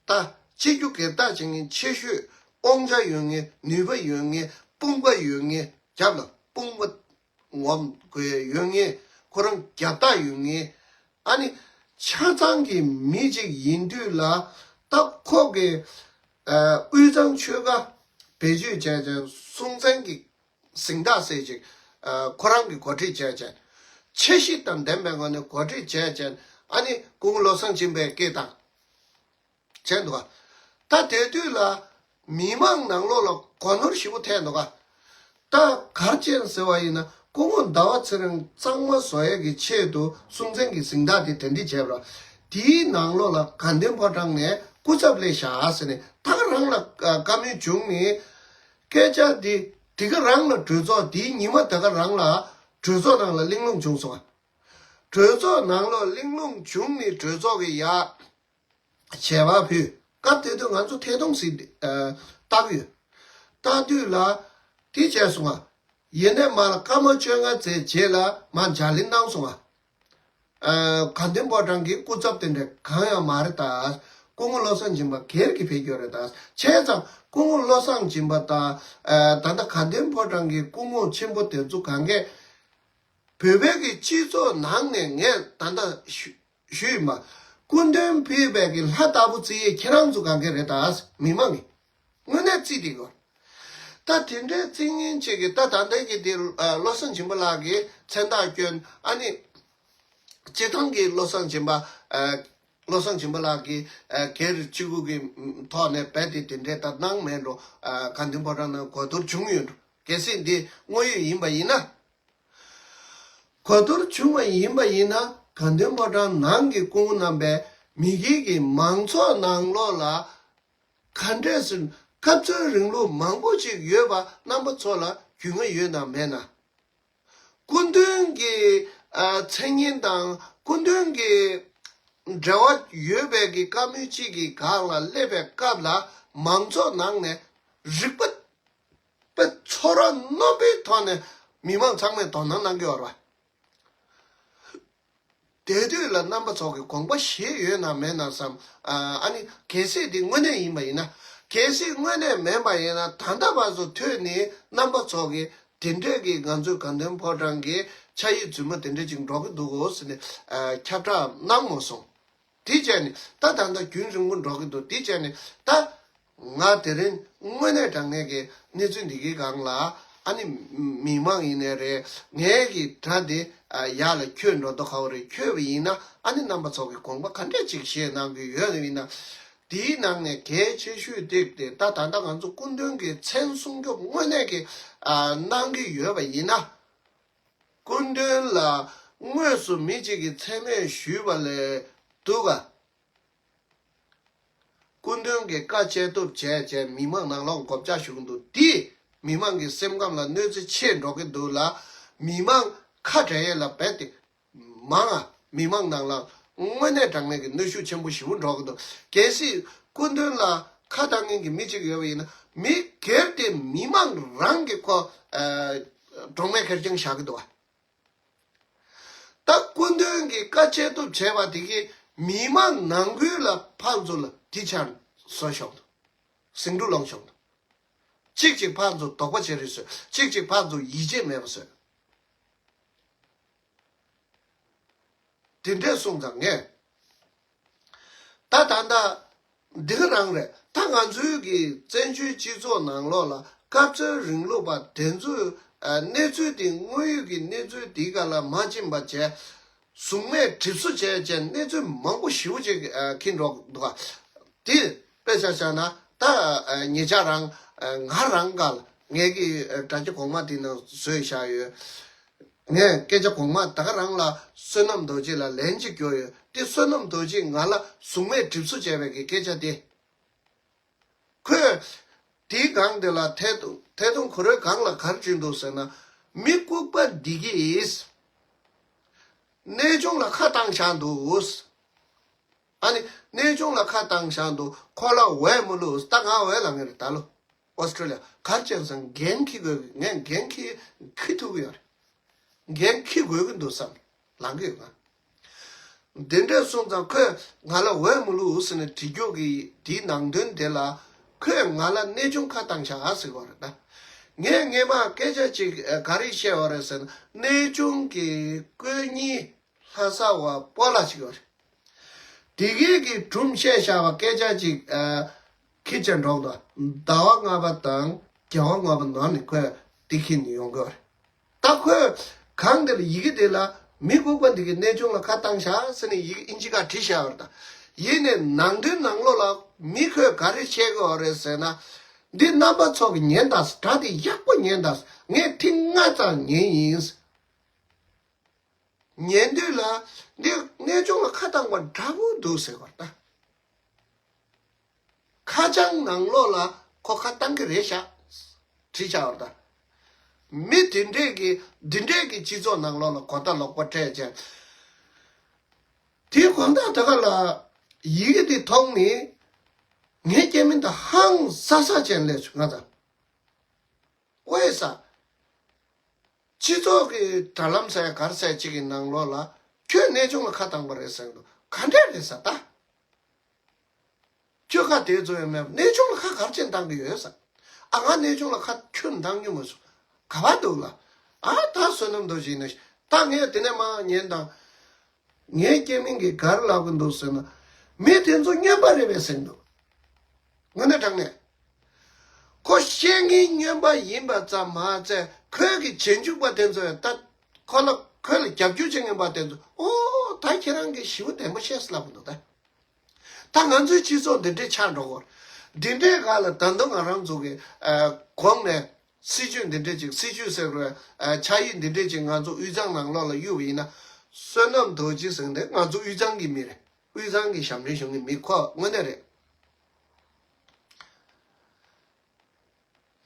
ད་སྤྱི་རྒྱུ་སྒེར་བདག་བྱེད་མཁན་ཆེ་ཤོས་དབང་ཆ་ཡོད་མཁན་ནུས་པ་ཡོད་མཁན་དཔུང་པ་ཡོད་མཁན་རྒྱབ་ལ་དཔུང་པ་ངོམ་དགོས་ཡོད་མཁན་ཁོ་རང་རྒྱབ་རྟགས་ཡོད་མཁན། ཨ་ནི་ཆ་ཚང་གི་མི་གཅིག་ཡིན་དུས་ལ་ད་ཁོ་གི་ཨ་དབུས་གཙང་ཆོལ་ཁ་བེད་སྤྱོད་བྱས་བྱས་སྲོང་བཙན་གྱི་གཟེངས་རྟགས་ཟེར་ཅིག་ཨ་ཁོ་རང་གི་གོ་སྒྲིག་བྱས་བྱས་ཆེ་བཞི་དང་ལྡན་པའི་ངང་ནས་གོ་སྒྲིག་བྱས་བྱས་ཨ་ནི་སྐུ་ངོ་བློ་བཟང་སྦྱིན་པའི་སྐད་བཏང་བྱས་འདུག་ག་ད་དེ་དུས་ལ་མི་མང་ནང་ལོགས་ལ་གོ་ནོར་ཞེ་པོ་ཐེབས་འདུག་ག་ད་གར་ཅན་ཟེར་བ་ཡིན་ན་སྐུ་ངོ་ཟླ་བ་ཚེ་རིང་གཙང་མ་བཟོ་ཡས་ཀྱི་ཆེད་དུ་སྲོང་བཙན་གྱི་གཟེངས་རྟགས་དེ་དེ་འདྲ་བྱས་པ་ར། དེའི་ནང་ལོགས་ལ་དགའ་ལྡན་ཕོ་བྲང་ནས་སྐུ་ཚབ་སླེབས་བཞག་ཟེར་ནས་ད་ག་རང་ལ་བཀའ་མོལ་བྱུང་ནས་སྐད་ཆ་འདི་དེ་ག་རང་ལ་གྲོས་ཚོགས་དེའི་ཉི་མ་དེ་ག་རང་ལ་གྲོས་ཚོགས་ནང་ལ་གླེང་སློང་བྱུང་སོང་བ། གྲོས་ཚོགས་ནང་ལོགས་གླེང་སློང་བྱུང་ནས་གྲོས་ཚོགས་ཀྱི་ཡ། བྱས་པ་ཕུལ། སྐབས་དེ་དུས་ང་ཚོ་ཐད་གཏོང་ཟིག་ཨ་བཏང་ཡོད། བཏང་དུས་ལ་དེ་བྱས་སོང་ང་། ཡིན་ནའི་མ་ལ་སྐར་མ་བཅོ་ལྔ་ཙམ་རྗེས་ལ་མ་ལྗགས་ལན་གནང་སོང་ང་། ཨ་དགའ་ལྡན་ཕོ་བྲང་གི་སྐུ་ཚབ་དེ་འདྲ་གང་ཡང་མ་རེད་ད། སྐུ་ངོ་བློ་བཟང་སྦྱིན་པ་སྒེར་གྱི་ཕེབས་རྒྱུ་རེད་ད། བྱས་ཙང་སྐུ་ངོ་བློ་བཟང་སྦྱིན་པ་དང་ཨ་ད་ལྟ་དགའ་ལྡན་ཕོ་བྲང་གི་སྐུ་ངོ་ཆེན་པོ་དེ་ཚོ་གང་གས། བོད་པའི་གི་སྤྱི་ཚོགས་ནང་ནས་ངས་ད་ལྟ་ཞུ་ཞུས་ཡིན་པ། སྐུ་མདུན་ཕེབས་པའི་གི་ལྷ་ལྟ་བུ་བརྩི་ཡས་ཁྱེད་རང་ཚོ་གང་ག་རེད་ད། མི་མང་གི་དངོས་གནས་བརྩི་བསྡད་ཡོད། ད་དེ་འདྲའི་བརྩི་མཁན་ཅིག་གི་ད་ད་ལྟའི་གི་དེ་ཨ་བློ་བཟང་སྦྱིན་པ་ལགས་ཀྱིས་མཚན་རྟགས་བསྐྱོན། ཨ་ནི་སྤྱི་བཏང་གི་བློ་བཟང་སྦྱིན་པ་ཨ་བློ་བཟང་སྦྱིན་པ་ལགས་ཀྱིས་ཨ་སྒེར་གཅིག་པུ་གི་ཐོག་ནས་རྦད་དེ་དེ་འདྲའི་ད་གནང་མེད་འགྲོ། ཨ་དགའ་ལྡན་ཕོ་བྲང་ནང་གོ་བསྡུར་བྱུང་ཡོད་འགྲོ། གལ་སྲིད་འདི་དངོས་ཡོད་ཡིན་པ་ཡིན་ན། གོ་བསྡུར་བྱུང་བ་ཡིན་པ་ཡིན་ན་དགའ་ལྡན་ཕོ་བྲང་ནང་གི་སྐུ་ངོ་རྣམ་པས་མི་སྒེར་གྱི་མང་ཚོགས་ནང་ལོགས་ལ་ག་འདྲས་སེ་སྐབས་འཚོལ་རིང་ལུགས་མང་པོ་ཅིག་ཡོད་པ་རྣམ་པ་ཚོ་ལ་རྒྱུས་མངའ་ཡོད་ན་མེད་ན། སྐུ་མདུན་གྱི་ཨ་མཚན་སྙན་དང་སྐུ་མདུན་གྱི་འབྲེལ་བ་ཡོད་པའི་གི་བཀའ་མོལ་གཅིག་གི་སྒང་ལ་སླེབས་པའི་སྐབས་ལ་མང་ཚོགས་ནང་ནས་རིག་པ་པའི་ཚོར་བ་རྣོན་པོའི་ཐོག་ནས་མི་མང་ཚང་མས་དོ་སྣང་གནང་གི་ཡོད་རེད་པ། དེ་དུས་ལ་རྣམ་པ་ཚོ་གི་དགོངས་པ་བཞེས་ཡོད་ན་མེད་ན་བསམ། ཨ་ནི་གལ་སྲིད་དེ་དངོས་གནས་ཡིན་པ་ཡིན་ན། གལ་སྲིད་དངོས་གནས་མིན་པ་ཡིན་ན་ད་ལྟ་བར་དུ་ཐོས་ནས་རྣམ་པ་ཚོ་གི་དེ་འདྲས་ཀྱི་ང་ཚོའི་དགའ་ལྡན་ཕོ་བྲང་གི་ཕྱག་ཡིག་རྫུན་མ་དེ་འདྲས་ཅིག་འགྲོ་གི་འདུག་གོ་ཟེར་ནས་ཨ་ཁྱབ་བསྒྲགས་གནང་མ་སོང་། དེ་བྱས་ནས་ད་ད་ལྟ་རྒྱུན་རིང་པོ་འགྲོ་གི་འདུག་དེ་བྱས་ནས་ད་ང་དེ་རིང་དངོས་གནས་དྲང་གནས་ཀྱི་གནས་ཚུལ་འདི་གའི་སྒང་ལ་ཨ་ནི་མི་མང་ཡིན་ནའི་རེད། ངའི་གི་དགྲ་དེ་ཡར་ལ་འཁྱོལ་འགྲོ་མདོག་ཁ་པོ་རེད། འཁྱོལ་བ་ཡིན་ན་ཨ་ནི་རྣམ་པ་ཚོ་གི་དགོངས་པ་ག་འདྲས་ཅིག་བཞེས་གནང་གི་ཡོད་ན་ཡིན་ན། དེའི་ནང་ནས་གལ་ཆེ་ཤོས་དེ་དེ་ད་ད་ལྟ་ང་ཚོ་སྐུ་མདུན་གྱི་མཚན་སྲུང་སྐྱོབ་དངོས་གནས་ཀྱི་གནང་གི་ཡོད་པ་ཡིན་ན། སྐུ་མདུན་ལ་དངོས་སུ་མི་གཅིག་གིས་མཚན་སྨད་ཞུས་པ་ལས་འདུག་ག་སྐུ་མདུན་གྱིས་བཀའ་བཅད་ཐུབ་བྱས་བྱས་མི་མང་ནང་ལོགས་མགོ་བཅག་ཞུ་གི་འདུག་འདི་མི་མང་གི་སེམས་ཁམས་ལ་གནོད་འཚེ་ཆེ་འགྲོ་གི་འདུག་ལ། མི་མང་ཁ་བྲལ་ཡས་ལ་རྦད་དེ་མང་ང་། མི་མང་ནང་ལ་དངོས་གནས་དྲང་གནས་ཀྱི་གནོན་ཤུགས་ཆེན་པོ་ཞེ་པོ་འགྲོ་གི་འདུག་གལ་སྲིད་སྐུ་མདུན་ལ་ཁ་བཏང་མཁན་གྱི་མི་གཅིག་ཡོད་པ་ཡིན་ན་མི་སྒེར་དེ་མི་མང་རང་གི་ཁོ་ཨ་གྲོགས་མེད་ཁེར་རྐྱང་བཞག་གི་འདུག་བ། ད་སྐུ་མདུན་གྱིས་བཀའ་བཅད་ཐུབ་བྱས་པ་དེ་གིས་མི་མང་ནང་ཁུལ་ལ་ཕར་ཚུར་ལ་དེ་ཆར་བཟོ་ཤོག་འདུག་ཟིང་འཁྲུག་སློང་ཤོག་འདུག་གཅིག་གཅིག་ཕར་ཚུར་དོགས་པ་བྱེད་རེས་བཟོས། གཅིག་གཅིག་ཕར་ཚུར་ཡིད་ཆེས་མེད་པ་བཟོས། དེ་འདྲས་སོང་ཙང་ངས། ད་ད་ལྟ་འདི་ག་རང་རེད། ད་ང་ཚོའི་གི་བཙན་བྱོལ་སྤྱི་ཚོགས་ནང་ལོགས་ལ་སྐབས་འཚོལ་རིང་ལུགས་པ་དེ་ཚོའི་ཨ་གནས་ཚུལ་དེ་དངོས་ཡོད་ཀྱི་གནས་ཚུལ་དེའི་སྒང་ལ་མ་ཕྱིན་པ་བྱས། གཟུགས་མེད་གྲིབ་བསུ་བྱས་བྱས་གནས་ཚུལ་མང་པོ་ཞེ་པོ་ཅིག་ཨ་འཁྱེར་འགྲོ་འདུག་ག་དེ་དཔེ་ཆ་བཞག་ན་ད་ཨ་ཉེ་ཆར་རང་ཨ་ང་རང་སྒང་ལ་ངེད་ཀྱི་ཨ་དྲ་རྒྱ་གོང་མ་དེ་ནང་བཟོས་བཞག་ཡོད། ངས་སྐད་ཆ་གོང་མ་ད་ག་རང་ལ་བསོད་ནམས་རྡོ་རྗེ་ལ་ལན་གཅིག་སྐྱོར་ཡོད། དེ་བསོད་ནམས་རྡོ་རྗེས་ང་ལ་གཟུགས་མེད་གྲིབ་བསུ་བྱས་པའི་གི་སྐད་ཆ་དེ། ཁོས་དེའི་སྒང་དེ་ལ་ཐད་དུ་ཐད་དུང་ཁོ་རའི་སྒང་ལ་ག་རེ་བྲིས་འདུག་ཟེར་ན། མི་ལྐུགས་པ་འདི་གིས་གནས་ཆུང་ལ་ཁ་བཏང་བཞག་འདུག་ཨ་ནི་གནས་ཆུང་ལ་ཁ་བཏང་བཞག་འདུག་ཁོ་ལ་འོས་མི་བླུགས། ད་ང་འོས་ལངས་ཀྱི་རེད་ད་ལོ། ཨོ་སི་ཀྲོ་ལི་ཡ་གར་ཅན་སང་འགན་འཁྱེར་དགོས་ཀྱི། ངས་འགན་འཁྱེར་འཁྱེར་ཐུབ་ཀྱི་ཡོད་རེད། འགན་འཁྱེར་དགོས་ཀྱི་འདུག་བསམ་ལངས་ཀྱི་ཡོད་ང་། འདི་འདྲ་སོང་ཙང་ཁོས་ང་ལ་འོས་མི་བླུག་ཟེར་ནས་བྲིས་རྒྱུ་གི་དེའི་ནང་དོན་དེ་ལ་ཁོས་ང་ལ་གནས་ཆུང་ཁ་བཏང་ཤག་ཟེར་བ་རེད་ད། ངས་སྔས་མ་སྐད་ཆ་ཅིག་ག་རེ་བཤད་པ་རེད་ཟེར་ན། གནས་ཆུང་གི་སྐུ་ཉིད་ལྷ་ས་བ་སྤོ་ལགས་ཅིག་ཡོད་རེད། དེ་གས་ཀྱི་སྒྲུང་བཤད་བཞག་པ་སྐད་ཆ་ཅིག་ཁྱེར་བྱས་འགྲོ་གི་འདུག་ཟླ་བ་ལྔ་པ་དང་རྒྱལ་བ་ལྔ་པ་ནང་ནས་ཁོས་དེ་ཁྱེར་ནས་ཡོང་གི་ཡོད་རེད། ད་ཁོས་གང་འདིར་ཡི་གེ་དེ་ལ་མི་ལྐུགས་པ་འདི་གིས་གནས་ཆུང་ལ་ཁ་བཏང་ཤག་ཟེར་ནས་ཡི་གེ་ཨིན་ཇི་སྒང་བྲིས་བཞག་ཡོད་རེད་ད། ཡིན་ནའི་ནང་དོན་ནང་ལོགས་ལ་མི་ཁོས་ག་རེ་བཤད་གི་ཡོད་རེད་ཟེར་ན། འདི་རྣམ་པ་ཚོ་གིས་ཉན་དང་། སྒྲ་དེ་ཡག་པོ་ཉན་དང་། ངས་ཐེངས་ལྔ་ཙམ་ཉན་ཡིན། ཉན་དུས་ལ་འདི་གནས་ཆུང་ལ་ཁ་བཏང་བ་འདྲ་པོ་འདུག་ཟེར་བ་ད། ཁ་བྱང་ནང་ལོགས་ལ་ཁོ་ཁ་བཏང་གི་རེད་ཤག་བྲིས་བཞག་པ་ད། མི་དེ་འདྲས་ཀྱི་འདི་འདྲས་ཀྱི་སྤྱི་ཚོགས་ནང་ལོགས་ལ་གོ་བརྡ་ལོག་པ་སྤྲད་བྱས། དེའི་དགོང་དག་དེ་ག་ལ་ཡི་གེ་དེ་མཐོང་ནས་ངའི་སྐྱེ་དམན་དང་ཧང་སང་སང་བྱས་སླེབས་བྱུང་ང་ཚོ། ཨོ་ཡེ་ས། སྤྱི་ཚོགས་ཀྱི་དྲ་ལམ་ཟེར་ག་རེ་ཟེར་ཅིག་གི་ནང་ལོགས་ལ་ཁྱོད་གནས་ཆུང་ལ་ཁ་བཏང་པ་རེད་ཟེར་གི་འདུག་ག་འདྲས་རེད་ཟེར་ད། ཁྱོད་ཁ་དེ་ཚོ་ཡང་མེད་པ། གནས་ཆུང་ལ་ཁ་ག་རེ་བྱས་བཏང་གི་ཡོད་ཟེར། ཨ། ང་གནས་ཆུང་ལ་ཁ་ཁྱོན་བཏང་མྱོང་མ་སོང་། ག་པར་འདུག་ལ། ཨ། ད་བསོད་ནམས་རྡོ་རྗེ་ཡིན་ན། ད་ངས་དེ་ནས་མར་ཉན་དང་། ངའི་སྐྱེ་དམན་གྱིས་ག་རེ་ལབ་ཀྱི་འདུག་ཟེར་ན། མི་དེ་ཚོ་སྨྱོན་པ་རེད་པས་ཟེར་གྱི་འདུག་དངོས་གནས་དྲང་གནས། ཁོ་བཤད་མཁན་སྨྱོན་པ་ཡིན་པ་ཙམ་མ་ཟད། ཁོའི་གི་རྗེས་འཇུག་པ་དེ་ཚོ་ཡང་ད་ཁོ་ལ་ཁོ་ལ་རྒྱབ་སྐྱོར་བྱེད་མཁན་པ་དེ་ཚོ། ཨོ། ད་ཁྱེད་རང་གིས་ཞེ་པོ་བདེན་པ་བཤད་སོང་ལབ་ཀྱི་འདུག་ད། ད་ང་ཚོའི་སྤྱི་ཚོགས་འདི་འདྲས་ཆགས་འགྲོ་གི་ཡོད་རེད། འདི་འདྲས་སྒང་ལ་ད་དུང་ང་རང་ཚོ་གི་ཨ་གོང་ནས་སྲིད་ཇུས་འདི་འདྲས་ཅིག་སྲིད་ཇུས་ཟེར་དགོས། ཨ་ཕྱག་ཡིག་འདི་འདྲས་ཅིག་ང་ཚོ་དབུས་གཙང་ནང་ལོགས་ལ་གཡུགས་པ་ཡིན་ན། བསོད་ནམས་རྡོ་རྗེ་ཟེར་འདི་ང་ཚོ་དབུས་གཙང་གི་མི་རེད། དབུས་གཙང་གི་ཞབས་འདྲེན་གཞུང་གི་མི་ཁོ་དངོས་གནས་རེད།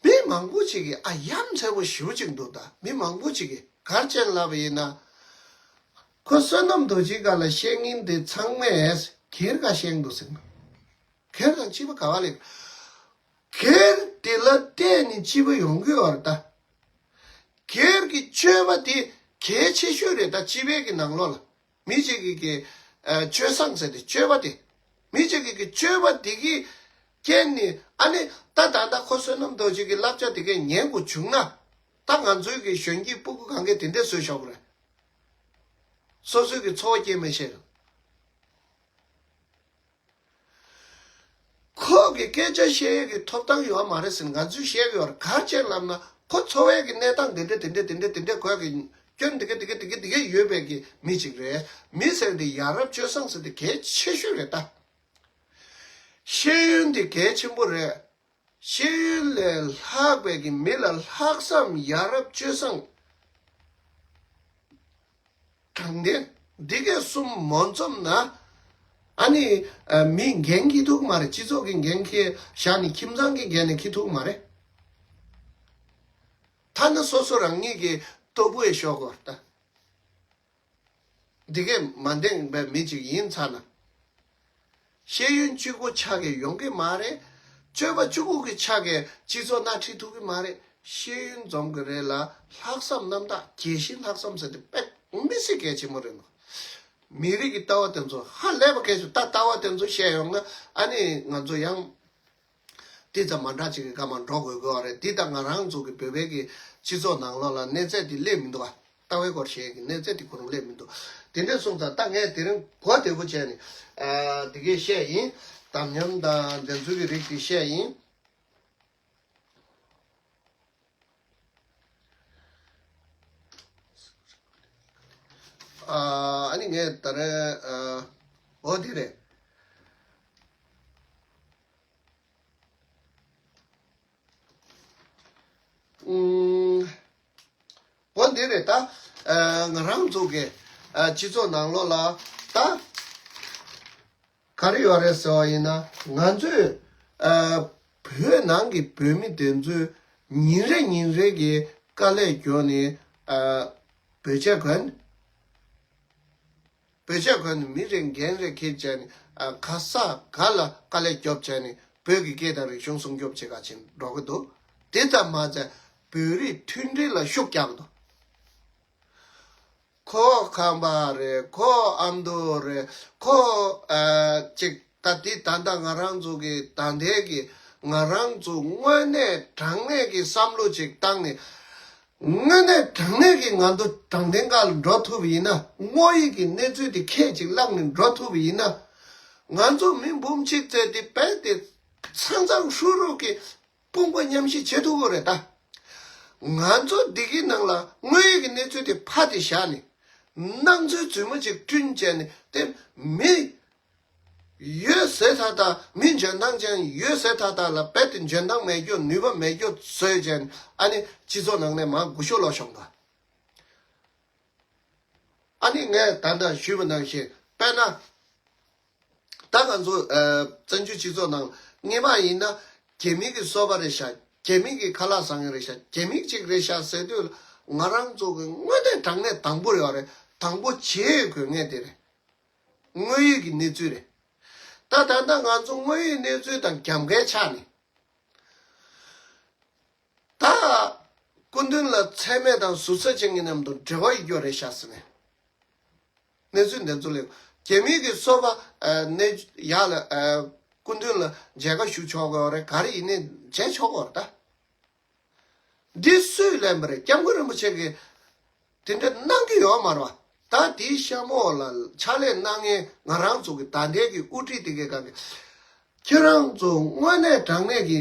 མི་མང་པོ་ཅིག་གིས། ཨ། ཡ་མཚན་པོ་ཞེ་པོ་ཅིག་འདུག་ད་མི་མང་པོ་ཅིག་གིས་ག་རེ་བྱས་ལབ་པ་ཡིན་ན། ཁོ་བསོད་ནམས་རྡོ་རྗེའི་སྒང་ལ་བཤད་མཁན་དེ་ཚང་མས་སྒེར་སྒང་བཤད་ཀྱི་འདུག་ཟེར། སྒེར་དང་སྤྱི་པ་ག་པར་ལེན། སྒེར་དེ་ལ་བརྟེན་ནས་སྤྱི་པ་ཡོང་གི་ཡོད་རེད་ད། སྒེར་གྱི་སྤྱོད་པ་དེ་གལ་ཆེ་ཤོས་རེད་ད། སྤྱི་པའི་གི་ནང་ལོགས་ལ། མི་གཅིག་གི་གི་ཨ་སྤྱོད་བཟང་ཟེར་ཏེ་སྤྱོད་པ་དེ། མི་གཅིག་གི་གི་སྤྱོད་པ་དེ་གི་རྐྱེན་ནི། ཨ་ནི་ད་ད་ལྟ་ཁོ་བསོད་ནམས་རྡོ་རྗེ་གི་བསླབ་བྱ་དེ་གས་ཉན་དགོས་བྱུང་ན། ད་ང་ཚོའི་གི་གཞོན་སྐྱེས་སྤུ་གུ་གང་གས་དེ་འདྲས་བཟོས་ཤོག་གི་རེད། སོ་སོའི་གི་འཚོ་བ་སྐྱེལ་མི་ཤེས་རེད། ཁོ་གི་སྐད་ཆ་བཤད་ཡས་ཀྱི་ཐོབ་ཐང་ཡོད་མ་རེད་ཟེར་ང་ཚོས་བཤད་ཀྱི་ཡོད་རེད། ག་རེ་བྱས་ལབ་ན། ཁོ་འཚོ་བའི་གི་གནས་སྟངས་འདི་འདྲ་འདི་འདྲ་འདི་འདྲ་འདི་འདྲ། ཁོ་གི་སྐྱོན་འདི་ག་འདི་ག་འདི་ག་འདི་ག་ཡོད་པའི་གི་མི་ཅིག་རེད། མི་ཟེར་འདི་ཡ་རབས་སྤྱོད་བཟང་ཟེར་འདི་གལ་ཆེ་ཤོས་རེད་ད། ཤེས་ཡོན་འདི་གལ་ཆེན་པོ་རེད། ཤེས་ཡོན་ལས་ལྷག་པའི་གི་མི་ལ་ལྷག་བསམ། ཡ་རབས་སྤྱོད་བཟང་། དྲང་བདེན། འདི་གས་གསུམ་མ་འཛོམས་ན། ཨ་ནི་ཨ་མི་འགན་འཁྱེར་ཐུབ་ཀྱི་མ་རེད། སྤྱི་ཚོགས་ཀྱི་འགན་འཁྱེར་བཞག་ནས་ཁྱིམ་ཚང་གི་འགན་ནས་འཁྱེར་ཐུབ་ཀྱི་མ་རེད། ཐ་ན་སོ་སོ་རང་ཉིད་ཀྱི་ལྟོ་ཕོག་ཡས་ཤོར་གི་རེད་ད། འདི་གས་མ་འདང་བའི་མི་ཅིག་ཡིན་ཚར་ན། ཤེས་ཡོན་གཅིག་པོ་ཆ་གས་ཡོང་གི་མ་རེད། སྤྱོད་པ་གཅིག་པོ་གི་ཆ་གས་སྤྱི་ཚོགས་སྣ་ཁྲིད་ཐུབ་ཀྱི་མ་རེད། ཤེས་ཡོན་འཛོམས་ཀྱི་རེད་ལ། ལྷག་བསམ་རྣམ་དག། དགྱེས་གཞི་ལྷག་བསམ་ཟེར་དེ་དཔེ་མི་སྲིད་གལ་ཆེན་པོ་རེད་འདུག་མི་རིགས་ཀྱི་ལྟ་བ་དེ་ཚོ་ཧ་ལས་པ་གལ་ཆེ། ད་ལྟ་བ་དེ་ཚོ་བཤད་ཡོང་ན། ཨ་ནི་ང་ཚོ་ཡང་དེ་ཙམ་མ་འདྲ་ཅིག་གི་སྐར་མ་འགྲོ་དགོས་དགོས་པ་རེད། འདི་ད་ང་རང་ཚོ་གི་བོད་པའི་གི་སྤྱི་ཚོགས་ནང་ལོགས་ལ་གནས་ཚད་དེ་སླེབས་མི་འདུག་ཨ། ལྟ་བའི་སྐོར་བཤད་ཀྱི་གནས་ཚད་དེ་ཁོ་རང་སླེབས་མི་འདུག་དེ་འདྲ་སོང་ཙང་ད་ངས་དེ་རིང་གོ་བདེ་པོ་བྱས་ནས་ཨ་དེ་གས་བཤད་ཡིན། དམ་ཉམས་དང་བདེན་འཚོལ་གྱི་རིགས་དེ་བཤད་ཡིན། ཨ་ཨ་ནི་ངས་ད་རེས་ཨ་འོ་དེ་རེད། ཨུམ། འོ་འདི་རེད་ད། ཨ་ང་རང་ཚོ་གི་ཨ་སྤྱི་ཚོགས་ནང་ལོགས་ལ་ད་ག་རེ་ཡོད་རེད་ཟེར་བ་ཡིན་ན། ང་ཚོས་ཨ་བོད་ནང་གི་བོད་མི་དེ་ཚོས་ཉིན་རེ་ཉིན་རེ་གི་དཀའ་ལས་རྒྱོབ་ནས་ཨ་བོད་ཆས་གོན། བོད་ཆས་གོན་ནས་མི་རེ་འགན་རེ་འཁྱེར་བྱས་ནས། ཨ་ག་ས་ག་ལ་དཀའ་ལས་རྒྱོབ་བྱས་ནས་བོད་ཀྱི་སྐད་དང་རིག་གཞུང་སྲུང་སྐྱོབ་བྱེད་ག་ཕྱིན་འགྲོ་གི་འདུག་དེ་ཙམ་མ་ཟད་བོད་རིགས་མཐུན་སྒྲིལ་ལ་ཤུགས་རྒྱག་གི་འདུག་ཁོ་ཁམས་པ་རེད། ཁོ་ཨ་མདོ་རེད། ཁོ་ཨ་ཅིག་ད་དེ་ད་ལྟ་ང་རང་ཚོ་གི་ད་ལྟའི་གི་ང་རང་ཚོ་དངོས་གནས་དྲང་གནས་ཀྱི་བསམ་བློ་ཅིག་བཏང་ནས། དངོས་གནས་དྲང་གནས་ཀྱི་ང་ཚོ་དྲང་བདེན་སྒང་ལ་འགྲོ་ཐུབ་པ་ཡིན་ན། དངོས་ཡོད་ཀྱི་གནས་ཚུལ་དེ་ཁས་ཅིག་བླངས་ནས་འགྲོ་ཐུབ་པ་ཡིན་ན། ང་ཚོ་མི་འབུམ་གཅིག་ཙམ་དེ་རྦད་དེ་ཚང་ཚང་ཧྲུག་ཧྲུག་གི་དཔུང་པ་མཉམ་གཤིབ་བྱེད་ཐུབ་ཀྱི་རེད་ད། ང་ཚོ་འདི་གི་ནང་ལ་དངོས་ཡོད་ཀྱི་གནས་ཚུལ་དེ་ཕར་དེ་བཞག་ནས། སྣང་ཚུལ་རྫུན་མ་ཅིག་བསྐྲུན་བྱས་ནས་དེ་མི་ཡོད་ཟེར་ཐག་ཐག་མི་འཇོན་ཐང་ཅན་ཡོད་ཟེར་ཐག་ཐག་ལ་རྦད་དེ་འཇོན་ཐང་མེད་རྒྱུ་ནུས་པ་མེད་རྒྱུ་བཟོས་བྱས་ནས། ཨ་ནི་སྤྱི་ཚོགས་ནང་ནས་མར་འགུལ་ཤུགས་ལོག་ཤོང་པ། ཨ་ནི་ངས་ད་ལྟ་ཞུས་པ་ནང་བཞིན་དཔེར་ན། ད་ང་ཚོ་ཨ་བཙན་བྱོལ་སྤྱི་ཚོགས་ནང་སྔོན་མ་ཡིན་ན། རྒྱ་མི་གི་སོ་པ་རེད་ཤག་རྒྱ་མི་གི་ཁ་ལག་ཟ་མཁན་རེད་ཤག་རྒྱ་མི་གཅིག་རེད་ཤག་ཟེར་དུས་ལ། ང་རང་ཚོ་གི་དངོས་གནས་དྲང་གནས་དང་པོ་ཡོད་རེད། དང་པོ་བྱེད་དགོས་ངེས་དེ་རེད། དངོས་ཡོད་ཀྱི་གནས་ཚུལ་རེད། ད་ད་ལྟ་ང་ཚོ་དངོས་ཡོད་གནས་ཚུལ་དང་རྒྱབ་འགལ་ཆགས་ནས། ད་སྐུ་མདུན་ལ་མཚན་སྨད་དང་ཟུར་ཟ་ཅན་གྱི་མཉམ་དུ་འབྲེལ་བ་ཡོད་རེད་ཤག་ཟེར་ནས། གནས་ཚུལ་འདི་ཚོ་ལས་རྒྱ་མི་གི་སོ་པ་ཨ་གནས་ཡག་ལ་ཨ་སྐུ་མདུན་ལ་མཇལ་ཁ་ཞུ་ཆོག་གི་ཡོད་རེད། ག་རེ་ཡིན་ནའི་མཇལ་ཆོག་གི་ཡོད་རེད་ད། འདི་སུས་ལེན་པ་རེད། སྐྱབས་མགོན་རིན་པོ་ཆེ་གིས་དེ་འདྲ་གནང་གི་ཡོད་མ་རེད་བ། ད་དེའི་གཤམ་འོག་ལ་ཕྱག་ལས་གནང་མཁན་ང་རང་ཚོ་གི་ད་ལྟའི་གི་དབུ་ཁྲིད་དེ་གའི་སྒང་གི། ཁྱེད་རང་ཚོ་དངོས་གནས་དྲང་གནས་ཀྱི་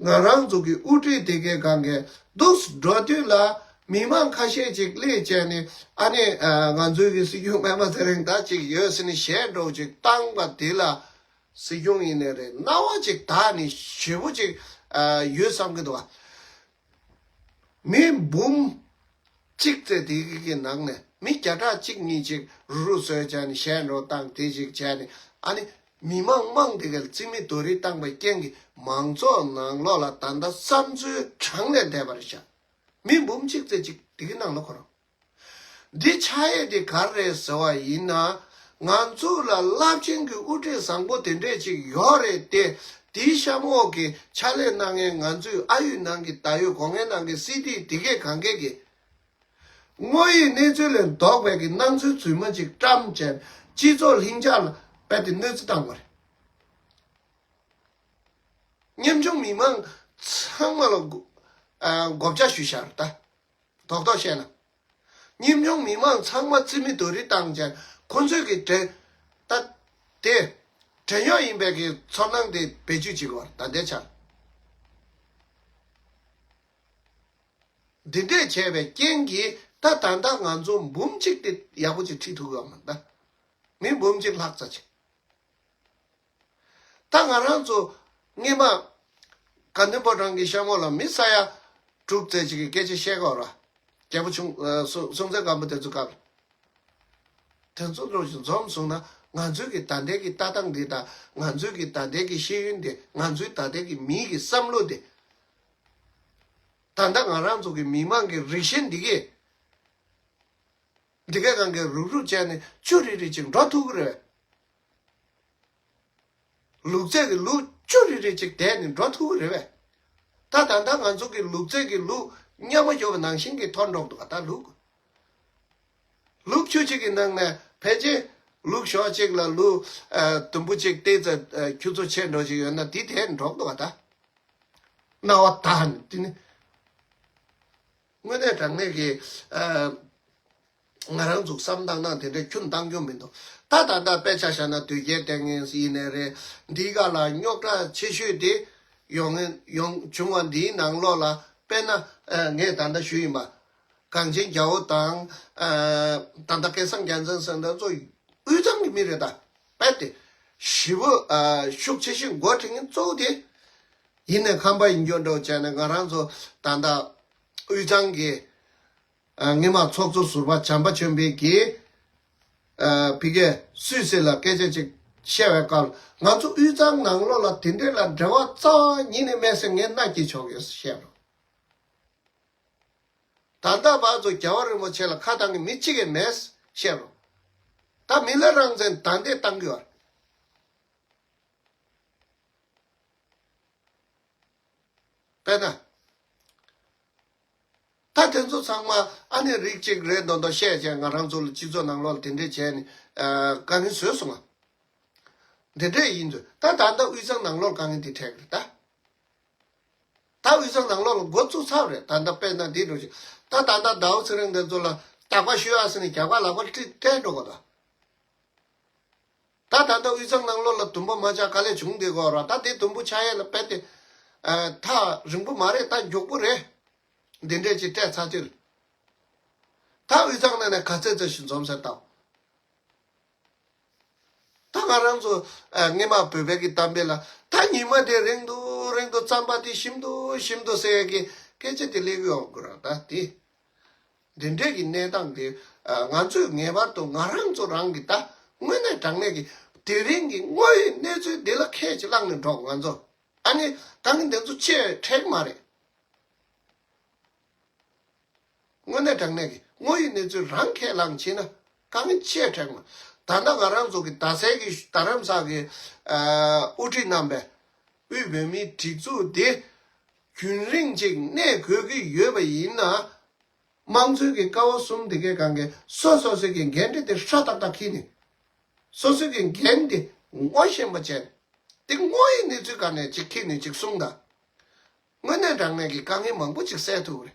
ང་རང་ཚོ་གི་དབུ་ཁྲིད་དེ་གའི་སྒང་གི་འདུག་འགྲོ་དུས་ལ། མི་མང་ཁ་ཤས་ཅིག་སླེབས་བྱས་ནས། ཨ་ནི་ཨ་ང་ཚོའི་གི་སྲིད་སྐྱོང་སྔོན་མ་ཚེ་རིང་ད་ཅིག་ཡོད་ཟེར་ནས་ཞལ་འདྲ་བོ་ཅིག་བཏང་པ་དེ་ལ། སྲིད་སྐྱོང་ཡིན་ནའི་རེད། སྣང་བ་ཅིག་དག་ནས་ཞེ་པོ་ཅིག་ཨ་ཡོད་བསམ་གྱི་འདུག་བ། མི་འབུམ་གཅིག་ཙམ་དེ་གི་ནང་ནས་མི་བརྒྱ་ཕྲག་གཅིག་གཉིས་ཅིག་རུག་རུག་བཟོས་བྱས་ནས་ཞལ་འདྲ་བོ་བཏང་དེ་ཅིག་བྱས་ནས། ཨ་ནི་མི་མང་མང་དེ་གར་རྩིས་མེད་རྡོག་རིལ་བཏང་པའི་རྐྱེན་གྱིས་མང་ཚོགས་ནང་ལོགས་ལ་ད་ལྟ་བསམ་ཚུལ་གྲངས་ལས་འདས་པ་རེད་ཤག་མི་འབུམ་གཅིག་ཙམ་ཅིག་དེ་གི་ནང་ལ་འཁོར། འདི་ཆགས་ཡས་དེ་ག་རེ་རེད་ཟེར་བ་ཡིན་ན། ང་ཚོ་ལ་རླབས་ཆེན་གྱི་དབུ་ཁྲིད་བཟང་པོ་དེ་འདྲས་ཅིག་ཡོད་རེད་དེ། དེའི་གཤམ་འོག་གི་ཕྱག་ལས་གནང་མཁན་ང་ཚོའི་ཨ་ཡུལ་ནང་གི་ད་ཡོད་སྒོ་ངའི་ནང་གི་སྲིད་སྡེ་དེ་གས་གང་གས་ཀྱི་དངོས་ཡོད་གནས་ཚུལ་ལས་ལྡོག་པའི་གི་སྣང་ཚུལ་རྫུན་མ་ཅིག་བཀྲམ་བྱས་སྤྱི་ཚོགས་ལྷིང་འཇགས་ལ་རྦད་དེ་གནོད་འཚེ་བཏང་བ་རེད། ཉམ་ཆུང་མི་མང་ཚང་མ་ལ་མགོ་ཨ་མགོ་བཅག་ཞུས་བཞག་རེད་ད། རྡོག་རྡོག་བཤད་ན། ཉམ་ཆུང་མི་མང་ཚང་མ་རྩིས་མེད་རྡོག་རིལ་བཏང་བྱས་ཁོ་ཚོས་ཀྱི་དྲན། ད་དེ་བྲན་གཡོག་ཡིན་པའི་གི་ཚོར་སྣང་དེ་བེད་སྤྱོད་བྱེད་དགོས་ད་ལྟའི་ཆར། འདི་འདྲས་བྱས་པའི་རྐྱེན་གྱིས་ད་ད་ལྟ་ང་ཚོ་འབུམ་གཅིག་དེ་ཡག་པོ་ཅིག་ཁྲིད་ཐུབ་ཡོད་མ་རེད་ད། མི་འབུམ་གཅིག་ལྷག་ཙམ་ཅིག་ད་ང་རང་ཚོ་སྔོན་མ་དགའ་ལྡན་ཕོ་བྲང་གི་གཤམ་འོག་ལ་མི་ས་ཡ་དྲུག་ཙམ་ཅིག་གིས་སྐད་ཆ་བཤད་ཀྱི་ཡོད་རེད། རྒྱལ་པོ་ཆུང་ཨ་སྲོང་སྲོང་བཙན་སྒམ་པོ་དེ་ཚོ་སྐབས་དེ་ཚོ་འདྲ་ཞིག་འཛོམས་སོང་ན། ང་ཚོའི་གི་ད་ལྟའི་གི་ལྟ་སྟངས་འདི་དང་། ང་ཚོའི་གི་ད་ལྟའི་གི་ཤེས་ཡོན་འདི། ང་ཚོའི་ད་ལྟའི་གི་མིའི་གི་བསམ་བློ་འདི། ད་ལྟ་ང་རང་ཚོ་གི་མི་མང་གི་རིགས་ཞེན་འདི་གས་འདི་གས་གང་གས་རུག་རུག་བྱས་ནས་ཅུ་རི་རི་ཅིག་འགྲོ་ཐུབ་ཀྱི་རེད། ལུག་རྫས་ཀྱི་ལུག་ཅུ་རི་རི་ཅིག་དེད་ནས་འགྲོ་ཐུབ་ཀྱི་རེད་པས། ད་ད་ལྟ་ང་ཚོ་གི་ལུག་རྫས་ཀྱི་ལུག་མཉམ་པོ་ཡོད་པ་ནང་བཞིན་གྱི་ཐོར་འགྲོ་འདུག་ག་ད་ལུག་ལུག་ཁྱུ་གཅིག་གི་ནང་ནས་ཕལ་ཆེར་ལུག་ཞོ་གཅིག་ལ་ལུག་ཨ་དུམ་བུ་གཅིག་ཏོག་ཙམ་ཨ་ཁྱུ་ཚོགས་ཆེ་འགྲོ་ཅིག་ཡོད་ན་དེ་དེད་འགྲོ་འདུག་ག་ད། རྣ་བ་དག་ནས་དེ་ནི་དངོས་གནས་དྲང་གནས་ཀྱི་ཨ། ང་རང་ཚོ་བསམ་བཏང་ན་དེ་འདྲའི་ཁྱོན་བཏང་རྒྱུ་མི་འདུག་ད་ད་ལྟ་དཔེ་ཆ་བཞག་ན་དུས་རྒྱལ་བསྟེན་མཁན་ཡིན་ནའི་རེད། འདིའི་སྒང་ལ་རྙོག་དྲ་ཆེ་ཤོས་དེ་ཡོང་ངེས་ཡོང་བྱུང་བ་འདིའི་ནང་ལོགས་ལ། དཔེར་ན་ཨ་ངས་ད་ལྟ་ཞུས་ཡིན་པ། གངས་ཅན་རྒྱལ་པོ་དང་ཨ་ད་ལྟ་སྐལ་བཟང་རྒྱལ་མཚན་ཟེར་འདི་ཚོ་དབུས་གཙང་གི་མི་རེད་ད། དཔེ་དེ་ཞེ་པོ་ཨ་ཤུགས་ཆེ་ཤོས་འགོ་ཁྲིད་མཁན་གཙོ་བོ་དེ་ཡིན་ནའི་ཁམས་པ་ཡིན་རྒྱུ་འདྲ་བོ་བྱས་ནས་ང་རང་ཚོ་ད་ལྟ་དབུས་གཙང་གི་ཨ་སྔོན་མ་ཚོགས་གཙོ་ཟུར་པ་བྱམས་པ་ཆོས་འཕེལ་གྱིས་ཨ་ཕ་གིར་སུད་སི་ལ་སྐད་ཆ་ཅིག་བཤད་པའི་སྐབས། ང་ཚོ་དབུས་གཙང་ནང་ལོགས་ལ་དེ་འདྲའི་ལ་འབྲེལ་བ་རྩ་བ་ཉིད་ནས་མེད་ཟེར་ངས་མནའ་སྐྱེལ་ཆོག་ཡོད་ཟེར་བཤད་རོགས། ད་ལྟ་བར་དུ་རྒྱལ་བ་རིན་པོ་ཆེ་ལ་ཁ་བཏང་གི་མི་གཅིག་ཀྱང་མེད་ཟེར་བཤད་རོགས། ད་མི་ལ་རང་བཙན་ད་འདེད་བཏང་གི་ཡོད་རེད། དཔེར་ན། ད་དེ་ཚོ་ཚང་མ་ཨ་ནི་རིགས་གཅིག་རེད་མདོག་མདོག་བཤད་བྱས། ང་རང་ཚོ་ལ་སྤྱི་ཚོགས་ནང་ལོགས་ལ་དེ་འདྲས་བྱས་ནས་ཨ་དཀའ་ངལ་བཟོས་སོང་ང་། དེ་འདྲས་ཡིན་དུས་ད་ད་ལྟ་དབུས་གཙང་ནང་ལོགས་ལ་དཀའ་ངལ་དེ་འཕྲད་ཀྱི་རེད་ད། ད་དབུས་གཙང་ནང་ལོགས་ལ་འགོ་བཙུགས་ཚར་རེད། ད་ལྟ་དཔེར་ན་འདི་འགྲོ་ཞིག་ད་ད་ལྟ་ཟླ་བ་ཚེ་རིང་དེ་ཚོ་ལ་དགག་པ་ཞུ་ཨ་ཟེར་ནས་རྒྱབ་ཁ་ལག་པ་སྤྲད་སྤྲད་འགྲོ་གི་འདུག་ད་ད་ལྟ་དབུས་གཙང་ནང་ལོགས་ལ་དུམ་བུ་མ་ཆགས་ག་ལེར་བྱུང་བསྡད་ཀྱི་ཡོད་རེད། ད་དེ་དུམ་བུ་ཆགས་ཡས་ལ་དཔེ་དེ་ཨ་ཐག་རིང་པོ་མ་རེད། ད་མགྱོགས་པོ་རེད། འདི་འདྲས་ཅིག་སྤྲད་ཚར་དུས། ད་དབུས་གཙང་ནང་ནས་ག་ཚོད་ཚོད་ཞིག་འཛོམས་ཟེར་ལྟ། ད་ང་རང་ཚོ་ཨ་སྔས་མ་བོད་པའི་གི་གཏམ་དཔེ་ལ། ད་ཉི་མ་དེ་རིང་དུ་རིང་དུ་རྩམ་པ་དེ་ཞིམ་དུ་ཞིམ་དུ་ཟེར་གི་སྐད་ཆ་དེ་སླེབས་ཡོང་གི་རེད། ད་དེ་འདི་འདྲས་ཀྱི་གནས་སྟངས་དེ་ཨ་ང་ཚོས་ངེས་པར་དུ་ང་རང་ཚོ་རང་གི་ད་དངོས་གནས་དྲང་གནས་ཀྱི་དེ་རིང་གི་དངོས་ཡོད་གནས་ཚུལ་འདི་ལ་ཁས་ཅིག་བླངས་ནས་འགྲོ། ང་ཚོ་ཨ་ནི་ད་གིན་འདི་ཚོ་ཆེས་འཕྲད་ཀྱི་མ་རེད། དངོས་གནས་དྲང་གནས་ཀྱི་དངོས་ཡོད་གནས་ཚུལ་རང་ཁས་བླངས་བྱས་ན་དཀའ་ངལ་ཆེས་འཕྲད་ཀྱི་མ། ད་ལྟ་ང་རང་ཚོ་གི་རྡ་སའི་གི་རྡ་རམ་ས་གི་ཨ་དབུ་ཁྲིད་རྣམ་པས་དབུས་བོད་མིའི་སྒྲིག་འཛུགས་དེ་རྒྱུན་རིང་ཅིག་གནས་དགོས་ཀྱི་ཡོད་པ་ཡིན་ན། དམངས་གཙོའི་གི་ཀ་བ་གསུམ་དེ་གའི་སྒང་གི་སོ་སོ་སོའི་གི་འགན་འཁྲི་དེ་ཧྲ་ཏག་ཏག་འཁྱེར་ནས། སོ་སོའི་གི་འགན་དེ་ངོ་ཤེས་པ་བྱས། དེ་དངོས་ཡོད་གནས་ཚུལ་སྒང་ནས་ཅིག་འཁྱེར་ནས་ཅིག་གསུངས་དང་། དངོས་གནས་དྲང་གནས་ཀྱི་དཀའ་ངལ་མང་པོ་ཅིག་སེལ་ཐུབ་རེད།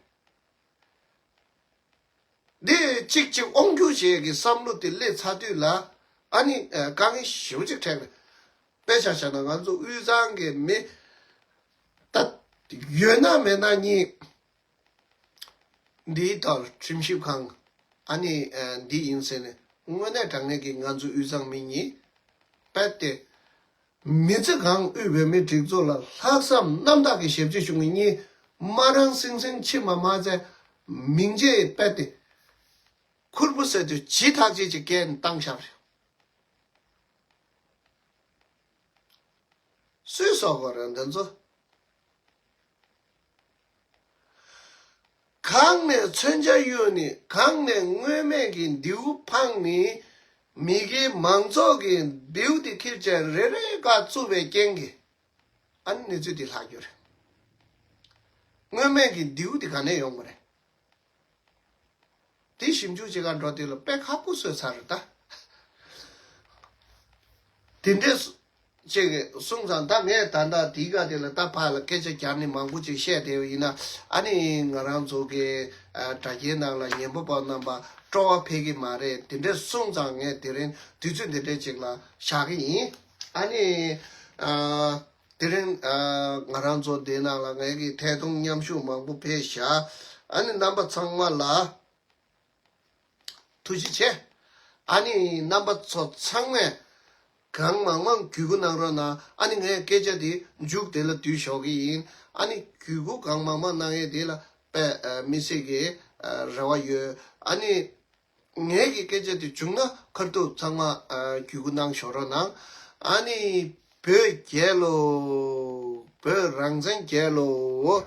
འདི་གཅིག་གཅིག་དབང་སྒྱུར་བྱེད་ཀྱི་བསམ་བློ་དེ་སླེབས་ཚར་དུས་ལ་ཨ་ནི་ཨ་དཀའ་ངལ་ཞེ་པོ་ཅིག་འཕྲད་རེད། དཔེ་ཆ་བཞག་ན་ང་ཚོ་དབུས་གཙང་གི་མི་ད་ཡོད་ན་མེད་ན་གཉིས་འདིའི་ཐོག་ཁྲིམས་ཞིབ་ཁང་ཨ་ནི་ཨ་འདི་ཡིན་ཟེར་ནས་དངོས་གནས་དྲང་གནས་ཀྱི་ང་ཚོ་དབུས་གཙང་མི་གཉིས་རྦད་དེ། མི་ཚེ་གང་དབུས་བོད་མིའི་སྒྲིག་འཛུགས་ལ་ལྷག་བསམ་རྣམ་དག་གི་ཞབས་ཕྱི་ཞུ་མཁན་གཉིས་མ་རང་སིང་སིང་ཕྱི་མ་མ་བཙལ། མིང་རྗེས་རྦད་དེ་ཁུར་པོ་ཟེར་དུས་ཇི་ཐག་ཆོད་ཅིག་བཀལ་ནས་བཏང་བཞག་རེད། སུས་གསོག་དགོས་རེད་འདི་ཚོ། གང་ནས་མཚོན་ཆ་གཡུགས་ནས་གང་ནས་མངོན་མེད་ཀྱི་མདེའུ་འཕངས་ནས་མི་སྒེར་མང་ཚོགས་ཀྱི་མདེའུ་དེ་ཁྱེར་བྱས་རེ་རེ་བཀའ་བཙུགས་པའི་རྐྱེན་གྱིས་ཨ་ནི་གནས་ཚུལ་དེ་ལྷག་རྒྱུ་རེད། མངོན་མེད་ཀྱི་མདེའུ་དེ་ག་ནས་ཡོང་གི་རེད། དེ་ཞིབ་འཇུག་བྱེད་གར་འགྲོ་དུས་ལ་དཔེ་ཁག་པོ་བཟོས་ཚར་རེད་ད། དེ་འདྲས་ཅིག་གསུངས་ཙང་ད་ངས་ད་ལྟ་དེའི་སྒང་དེ་ལ་ད་ཕར་ལ་སྐད་ཆ་རྒྱག་ནས་མང་པོ་ཅིག་བཤད་བསྡད་པ་ཡིན་ན་ཨ་ནི་ང་རང་ཚོ་གི་ཨ་དྲ་རྒྱའི་ནང་ལ་ཉན་པ་པོ་རྣམ་པ་སྤྲོ་བ་འཕེལ་གི་མ་རེད། དེ་འདྲས་གསུངས་ཙང་ངས་དེ་རིང་དུས་ཚོད་འདི་འདྲས་ཅིག་ལ་བཞག་གི་ཡིན། ཨ་ནི་ཨ། དེ་རིང་ཨ་ང་རང་ཚོ་འདི་ནང་ལ་ངའི་གི་ཐད་གཏོང་མཉམ་ཞུགས་མང་པོ་ཕེབས་ཤག་ཨ་ནི་རྣམ་པ་ཚང་མ་ལ་ཐུགས་རྗེ་ཆེ། ཨ་ནི་རྣམ་པ་ཚོ་ཚང་མས་གང་མང་མང་བརྒྱུད་སྐུར་གནང་རོགས་གནང་། ཨ་ནི་ངས་སྐད་ཆ་དེ་མཇུག་དེ་ལ་བསྡུས་ཞོག་གི་ཡིན། ཨ་ནི་བརྒྱུད་སྐུར་གང་མང་མང་གནང་ཡས་དེ་ལ་དཔེ་ཨ་དམིགས་བསལ་གྱི་ཨ་རེ་བ་ཡོད། ཨ་ནི། ངའི་གི་སྐད་ཆ་དེ་བྱུང་ན་ཁ་ཐུག་ཚང་མ་ཨ་བརྒྱུད་སྐུར་གནང་ཞོར་རོགས་གནང་། ཨ་ནི་བོད་རྒྱལ་ལོ། བོད་རང་བཙན་རྒྱལ་ལོ།